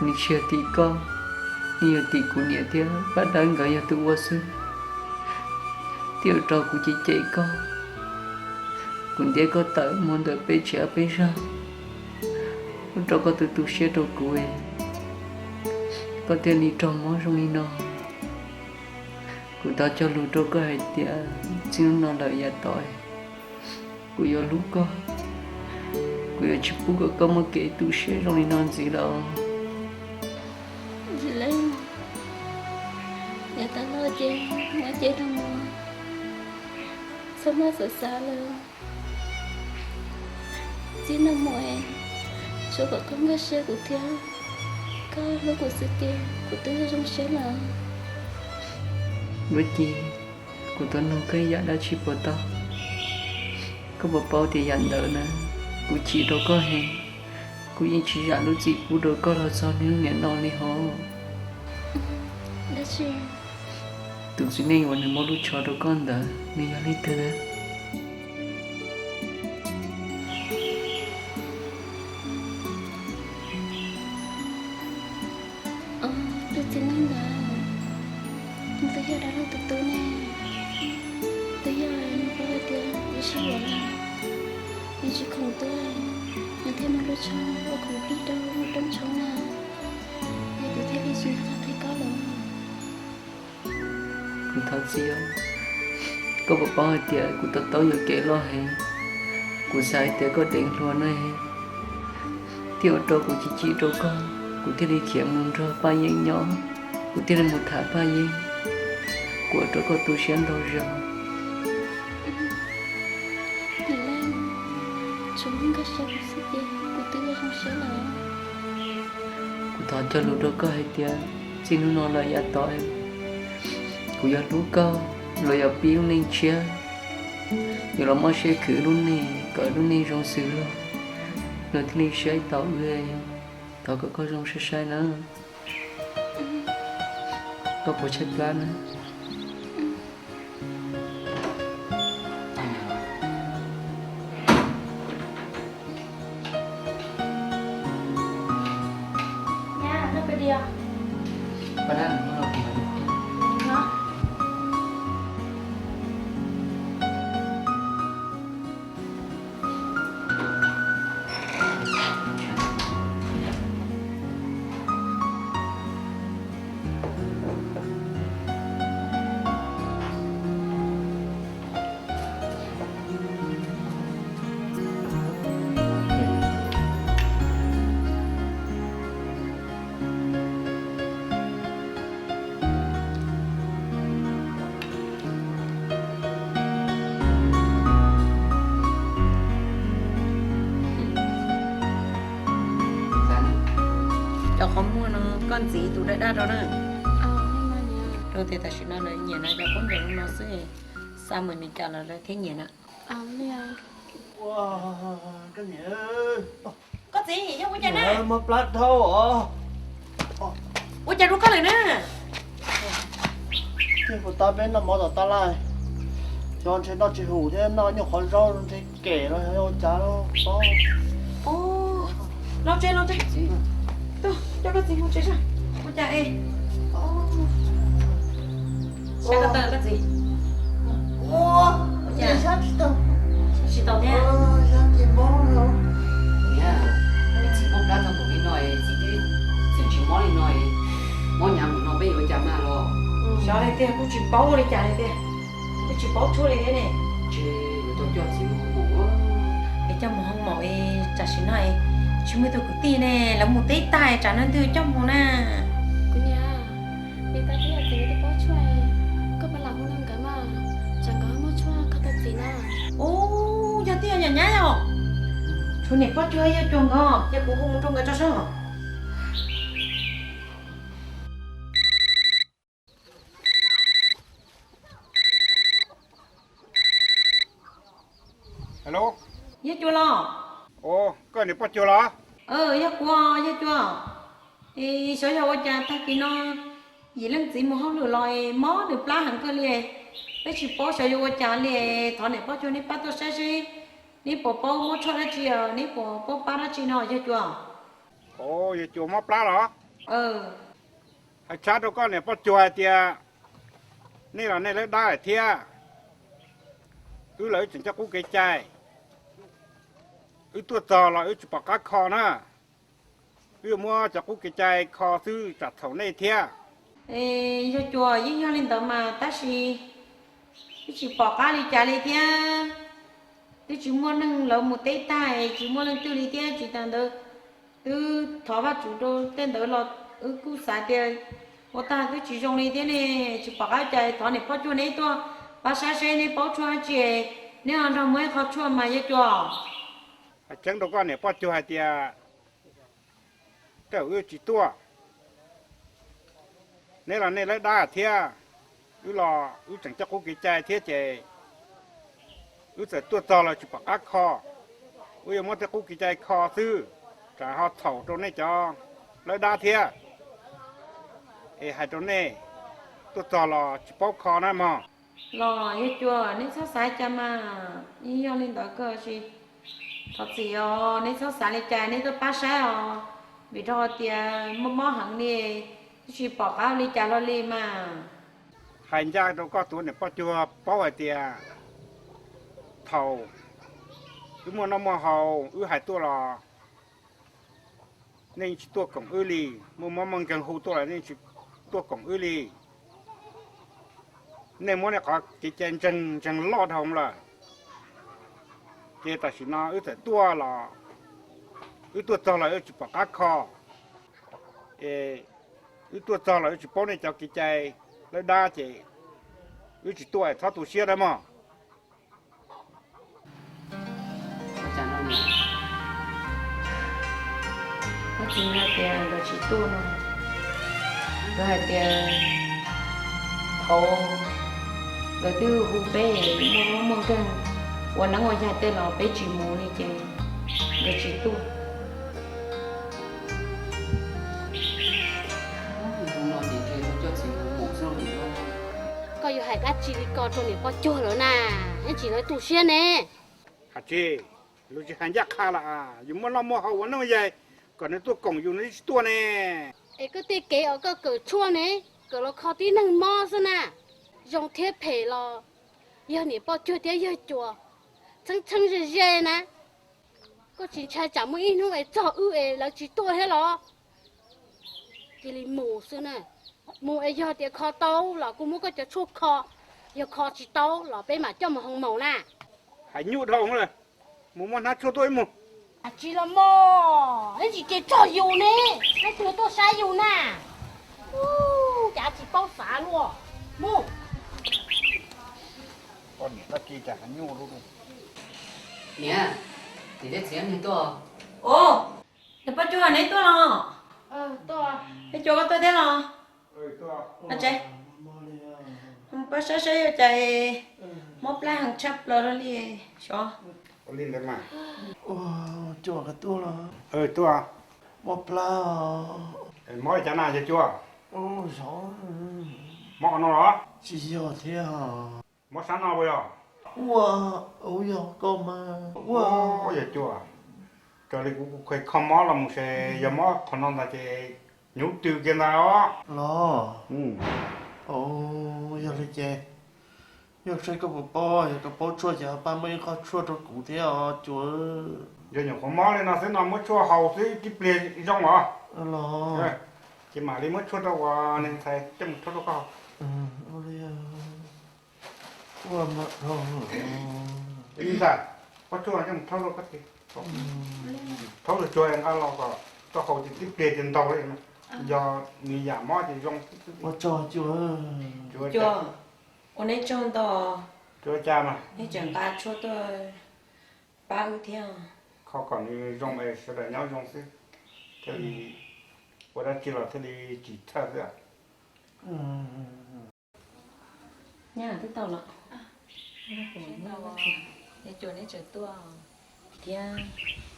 nws tsis yog tim koj, nws yog tim kuv niam thiab pab dawb nkawd yog tus ua xwb, thiaj ua rau kuv cem cem koj. Kuv ntiab koj tawm mus ntawm peb tsev peb zog, ua rau koj tu tu siab rau kuv, koj thiaj li raug mob zoo li no. Kuv thov cog lus rau koj hais tias txij hnub no lawm yav tom kuv yuav hlub koj, kuv yuav tsis pub kom koj muaj kev tu siab zoo li no ntxiv lawm. Txiv Leej, yav tag los ces muab cem rau mus, txhob maj xav xav lawm. Txij no mus es tsuas kom koj nkag siab kuv thiab koj hlub kuv xwb ces kuv twb zoo siab lawm. Duab Ci, kuv tuaj nug koj ib yam dab tsi puas tau? Koj puas paub tias yam ntawd na, kuv chim rau koj heev. Kuv yeej tsis zam lub txim pub rau koj los txog niaj hnub niam no li hos. Dab tsi? Tus txiv neej uas nws muab lub tsho rau koj ntawd nws yog leej twg? Tus txiv neej ntawd, nws twb yog dab laug tus tub ne. Twb yog nws paub hais tias yus sib yuav lawm, nws tsis khoom tuaj, nws thiaj muab lub tsho ua khoom plig rau lub rooj tshoob na, es kuv thiaj li tsis nco qab qhia koj lawm. Kuv thov txim os. Koj puas paub hais tias kuv to taub yuam kev loj heev, kuv xav hais tias koj deev hluas na, thiaj ua rau kuv chim chim rau koj, kuv thiaj li khiav mus nrog Paj Yeeb nyob, kuv thiaj li mus tham Paj Yeeb, kuv ua rau koj tu siab ntau zaus. Txiv Leej, tsuas muaj nkag siab kuv xwb ces kuv twb yuav zoo siab lawm. Kuv thov cog lus rau koj hais tias txij hnub no lawm yav tom kuv yuav hlub koj, los yog pib lub neej tshiab, yuav los mob siab khwv lub neej kom lub neej zoo xws luag, luag thiaj li saib taus wb. Thov kom koj zoo sai sai na. Koj puas tshaib plab na? Koj ntxiv tus daj daj rau na. Rau tias tam sim no lawv nyiam na, cov khaub ncaws no xwb, xa mus Meskas los lawv thiaj nyiam na. Koj txiv, yog ua cas na? Mob plab dhau os. Ua cas rau koj lawm na? Thiab puas tab peb noj mov tom tab laj, xyov ntshe noj tsis hum thiab noj nyuag qhov zaub ntshe kem los yog ua cas los. Los tsev, los tsev. Tuaj, coj koj txiv mus tsev saib ua cas es. Saib koj tawm koj txiv. Ua cas tsis tau thiab? Niam, txiv mob plab tau npaum li no es txiv twb txawm tsis mob li no es, mob nyav mus no peb yuav ua cas mag los? Xyov li tiag, kuj tsis paub ua li cas li tiag. Twb tsis paub tshuaj li thiab ne. Ntshe yuav tau coj txiv mus hoo maum. Es coj mus hoo maum es tam sim no es tsis muaj ib tug kwv tij ne, lawv mus teb tag es tsam no ntuj coj mus na. Kuv niam, niam tais thiab yawm txiv twb paub tshuaj, koj puas lam hu rau nkawd mas, tsam nkawd muaj tshuaj kho tau txiv na. Ub, yog twb yog nyab yom, tshuav niam poj cuag yawg cuag nkawd, cia kuv hu mus rau nkawd tso seb. Hello. Yawg cuag los? Ua, koj niam poj cuag los? Yog kuv, yawg cuag. Xyov yog ua cas tag kis no yim leej txiv mus hauj lwm los es mob nws plab heev kawg li. Peb tsis paub xyov yuav ua cas li, thov niam poj cuag neb pab tuaj saib seb neb puas paub muab tshuaj dab tsi, neb puas paub pab dab tsi no yawg cuag. Ua, yawg cuag mob plab los? Hais tshab rau koj niam poj cuag hais tias nej los nej lawv dab lawm thiab. Wb los wb tseem coj qub kev cai, wb tuaj txog los wb tsis pom qab kho na. Wb yuav muab cov qub kev cai kho xwb tsam txhaum nej thiab. Yawg cuag, yeej yog li ntawd mas tab sis twb tsis pom qab li cas li thiab. Twb tsis muaj neeg, lawv mus teb tag es tsis muaj leej twg li thiab. Tsis tas ntawd twb thov Vajtswv rau tej ntawd los wb kuj xav tias ua tag twb tsis zoo li thiab ne. Tsis pom qab cas, thov niam poj cuag neb tuaj pab saib seb neb paub tshuaj dab tsi, neb ho nrog muab ib qho tshuaj mas yawg cuag. Hais tseeb rau koj niam poj cuag hais tias tej zaum wb tsis tuaj. Neb los nej lawv dab thiab, wb los wb tseem coj qub kev cai thiab ces wb txawm tuaj txog los tsis pom qab kho. Wb yuav muab tej qub kev cai kho xwb, tsam ho txhaum rau nej cov lawv dab thiab. Es hais rau nej, tuaj txog los tsis paub kho na mog. Los yawg cuag, neb txhob xav cas mas, yeej yog li ntawd kawg sis thov txim os, neb txhob xav li cas, neb tuaj pab saib os, vim rau tias mob mob heev li, twb tsis pom qab ua li cas hlo li mas. Hais ncaj rau koj tus niam poj cuag paub hais tias thaum wb muaj noj muaj haus wb hais tuaj los nej tsis tuaj koom wb li, muaj mob muaj nkeeg hu tuaj los nej tsis tuaj koom wb li. Nej muab nej qhov kev cai ntseeg ntseeg loj dhau lawm. Ces tam sim no wb txawm tuaj los, wb tuaj txog los wb tsis pom qab kho. Es wb tuaj txog los wb tsis paub nej cov kev cai lawv dab ces wb tsis tuaj, txhob tu siab dab mog. Koj txiv hais tias nkawd tsis tuaj no, nkawd hais tias thaum nkawd twb hu peb muaj mob muaj nkeeg ua neeb ua yaig tej los peb tsis mus li ces nkawd tsis tuaj. Koj yuav hais dab tsi li ko rau niam poj cuag lawv na, yeej tsis lawv tu siab ne. Hais tsis, luag tsis hais ncaj qha lawm, yus muaj noj muaj haus ua neeb yaig, kom nws tuaj koom yus nws tsis tuaj ne. Es koj tej kev uas koj kawm tshuaj ne, kawm los kho tib neeg mob xwb na. Zoo thiab phem los yog niam poj cuag thiab yawg cuas txheeb txheeb ze ze na. Koj tsis ntshai tsam muaj ib hnub es txog wb es lawv tsis tuaj thiab los? Cia li mus xwb na. Mus es yog tias kho tau los kuv muab koj cov tshuaj kho, yog kho tsis tau los peb mam coj mus hoo maum na. Hais nyuaj dhau lawm, mus muab hnab tshuaj tuaj wb mus. Tsis los mog, ib tsis ces txog yus ne, ib tug tuaj saib yus na. Ub, cas tsis paub xav luaj. Mus. Koj niam tab ki cas hais nyuaj luaj. Niam, niam thiab txiv neb tuaj. Ub, niam poj cuag neb tuaj los? Yawg Cuas, koj tuaj thiab los? Mus pab saib saib yuav cas mob plab heev tshaj plaws li xyov. Ua li ntawd mas. Cuas, koj tuaj los? Tuaj. Mob plab. Mob li cas na yawg Cuas? Mob qhov no los? Tsis yog thiab. Mob sab no puas yog? Ua, ua yog koj mas. Ua, yawg Cuas, raws li kuv kho mob los mus ces yog mob qhov no ntag ces hnyuv tws kiag ntag os. Los? Yog li ces, yog saib koj puas paub, yog koj paub tshuaj ces pab muab ib qho tshuaj rau kuv thiab os Cuas. Yog nyuam qhuav mob li no xwb no muab tshuaj haus xwb tib pliag zoo os. Los? Ces mam li muab tshuaj rau uas niag ntxhais coj mus rhaub rau koj. Ntxhais, muab tshuaj coj mus rhaub rau koj, rhaub tsuag tsuag nqa los kom koj haus ces tib pliag ces ntaus li. Yog nws yam mob ces zoo. Ua tsaug Cuas. Ua cas mas, neb tseem nqa tshuaj tuaj pab wb thiab. Kho kom nws zoo es sawv daws nyob zoo xwb, thiaj li ua dab tsi los thiaj li tsis txhawj xwb. Nyab twb tau los? Yawg Cuas, neb tseem tuaj thiab,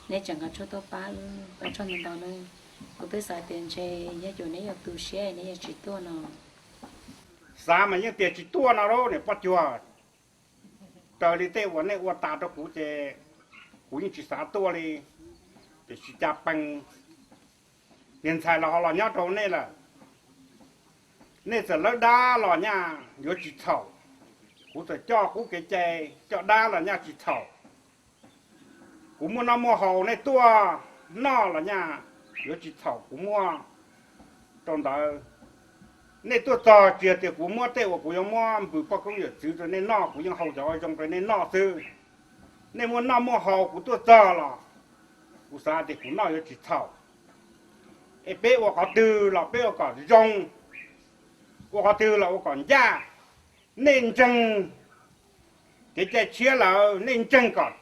neb tseem nqa tshuaj tuaj pab wb, ua tsaug ntau ntau nawb. Kuv twb xav tias ntshe yawg Cuas neb yuav tu siab neb yuav tsis tuaj no. Xav mas yeej tias tsis tuaj no lauj niam Poj Cuag. Raws li tej uas nej ua tas rau kuv ces kuv yeej tsis xav tuaj li. Tiam sis cas pees, niag ntxhais los ho los nyob rau nej lawm. Nej txawm lawb dab los nyaj yuav tsis txhaum. Kuv txawm coj qub kev cai coj dab los nyaj tsis txhaum. Kuv muaj noj muaj haus nej tuaj noj los nyaj yuav tsis txhaum kuv muab rau ntawd. Nej tuaj txog tsis yog tias kuv muab tej uas kuv yuav muab npws poj koob yawm txwv rau nej noj, kuv yeej haus cov uas zoo rau nej noj xwb. Nej muaj noj muaj haus kuv tuaj txog los kuv xav tias kuv noj yuav tsis txhaum. Es peb ua qhov twg los peb ua kom zoo, ua qhov twg los ua kom ncaj. Nej ntseeg kev cai tshiab lawm, nej ntseeg kom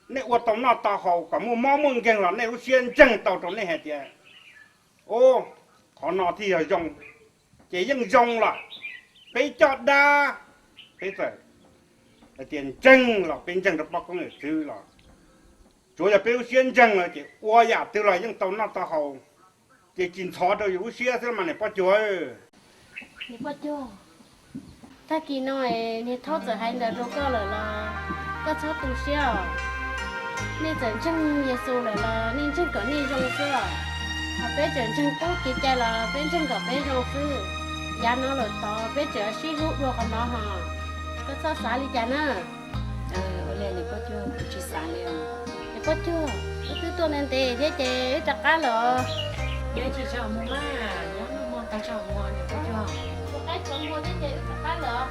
nej ua tau noj tau haus kom muaj mob muaj nkeeg los nej lub siab ntseeg tau rau nej hais tias, u, qhov no thiaj yog zoo, ces yeej zoo lawm. Peb coj dab, peb txawm hais tias ntseeg los peb ntseeg rau poj koob yawm txwv los, tsuav yog peb lub siab ntseeg lawm ces ua yam twg los yeej tau noj tau haus, ces tsis ntxhov rau yus lub siab xwb mas niam Poj Cuag. Niam Poj Cuag, tag kis no niag Thaub txawm hais ntawd rau koj lawm los koj txhob tu siab os. Nej txawm ntseeg Yexus lawm los nej ntseeg kom nej zoo xwb os. Ho peb tseem ntseeg qub kev cai los peb ntseeg kom peb zoo xwb. Yav no lawm tod peb tseem sib hlub dua qhov no ho. Koj txhob xav li cas na. Ua li niam Poj Cuag, kuv tsis xav li os. Niam Poj Cuag, wb twb tuaj ntev ntev thiab ces wb rov qab lawm. Nyob tsis tsaus muag mas, nyob noj mov tag tsaus muag niam Poj Cuag. Tus qaib tsaus muag thiab ces wb rov qab lawm.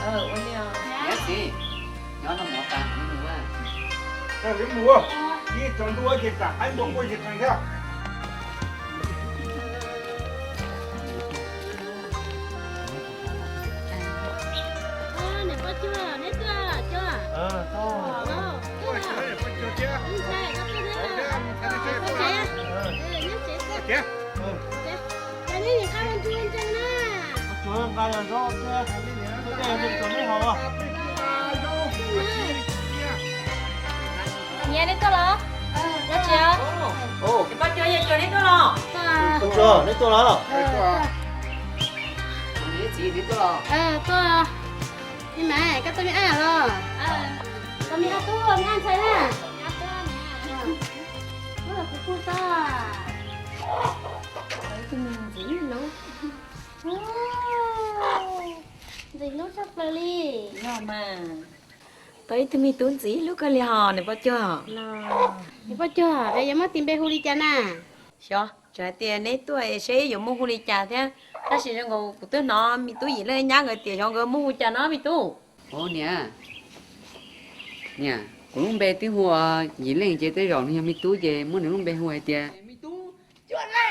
Ua li os. Nyob txiv, nyob noj mov tas kuv mus. Mus, ib tsaus ntuj ces tsam qaib npua quaj zis qees thiab. Niam Poj Cuag, neb tuaj, Cuag. Niam, neb tuaj los? Niam Poj Cuag, yawg Cuas neb tuaj los? Niam Txiv neb tuaj los? Tuaj. Me mas, koj tuaj me ab los? Koj me ab tub, me ab ntxhais na. Kuv kuj tau. Tus me ntxim hlub, ntxim hlub tshaj plaws li. Yog mas, tau ib tug me tub ntxim hlub kawg li hos niam Poj Cuag. Niam Poj Cuag, es yuav muab tis npe hu li cas na? Xyov, tseem hais tias neb tuaj es seb yuav muab hu li cas thiab. Tab sis zoo nkaus kuv twb hnov me tub Yim Leej nyab nkawd tias xyov nkawd muab hu cas no me tub. Niam, niam, kuv lub npe twb hu ua Yim Leej ces tej zaum nws yog me tub ces muab nws lub npe hu hais tias me tub Cuaj Leej.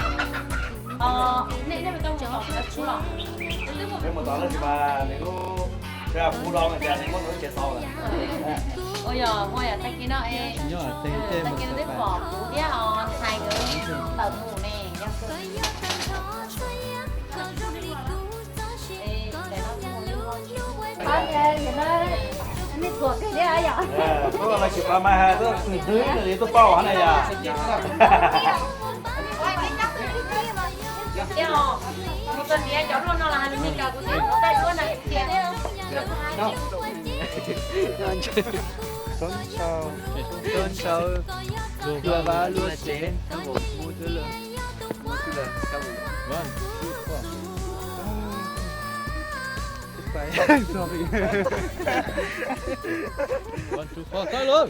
Nej mus tom no tsis mas nws lub, kuv los tias nws muab nws lub tsev xauv lawm. Ua yog ua yog tag kis no es, tag kis no twb pom kuv thiab os ntxhais nkawd tawm mus ne. Tsis paub mas hais tuaj twg li tuaj pauj na yom. Luag vaj luag tsev, mus twg lawm, mus twg lawm. One, two, four. One, two, four, txawj lawm.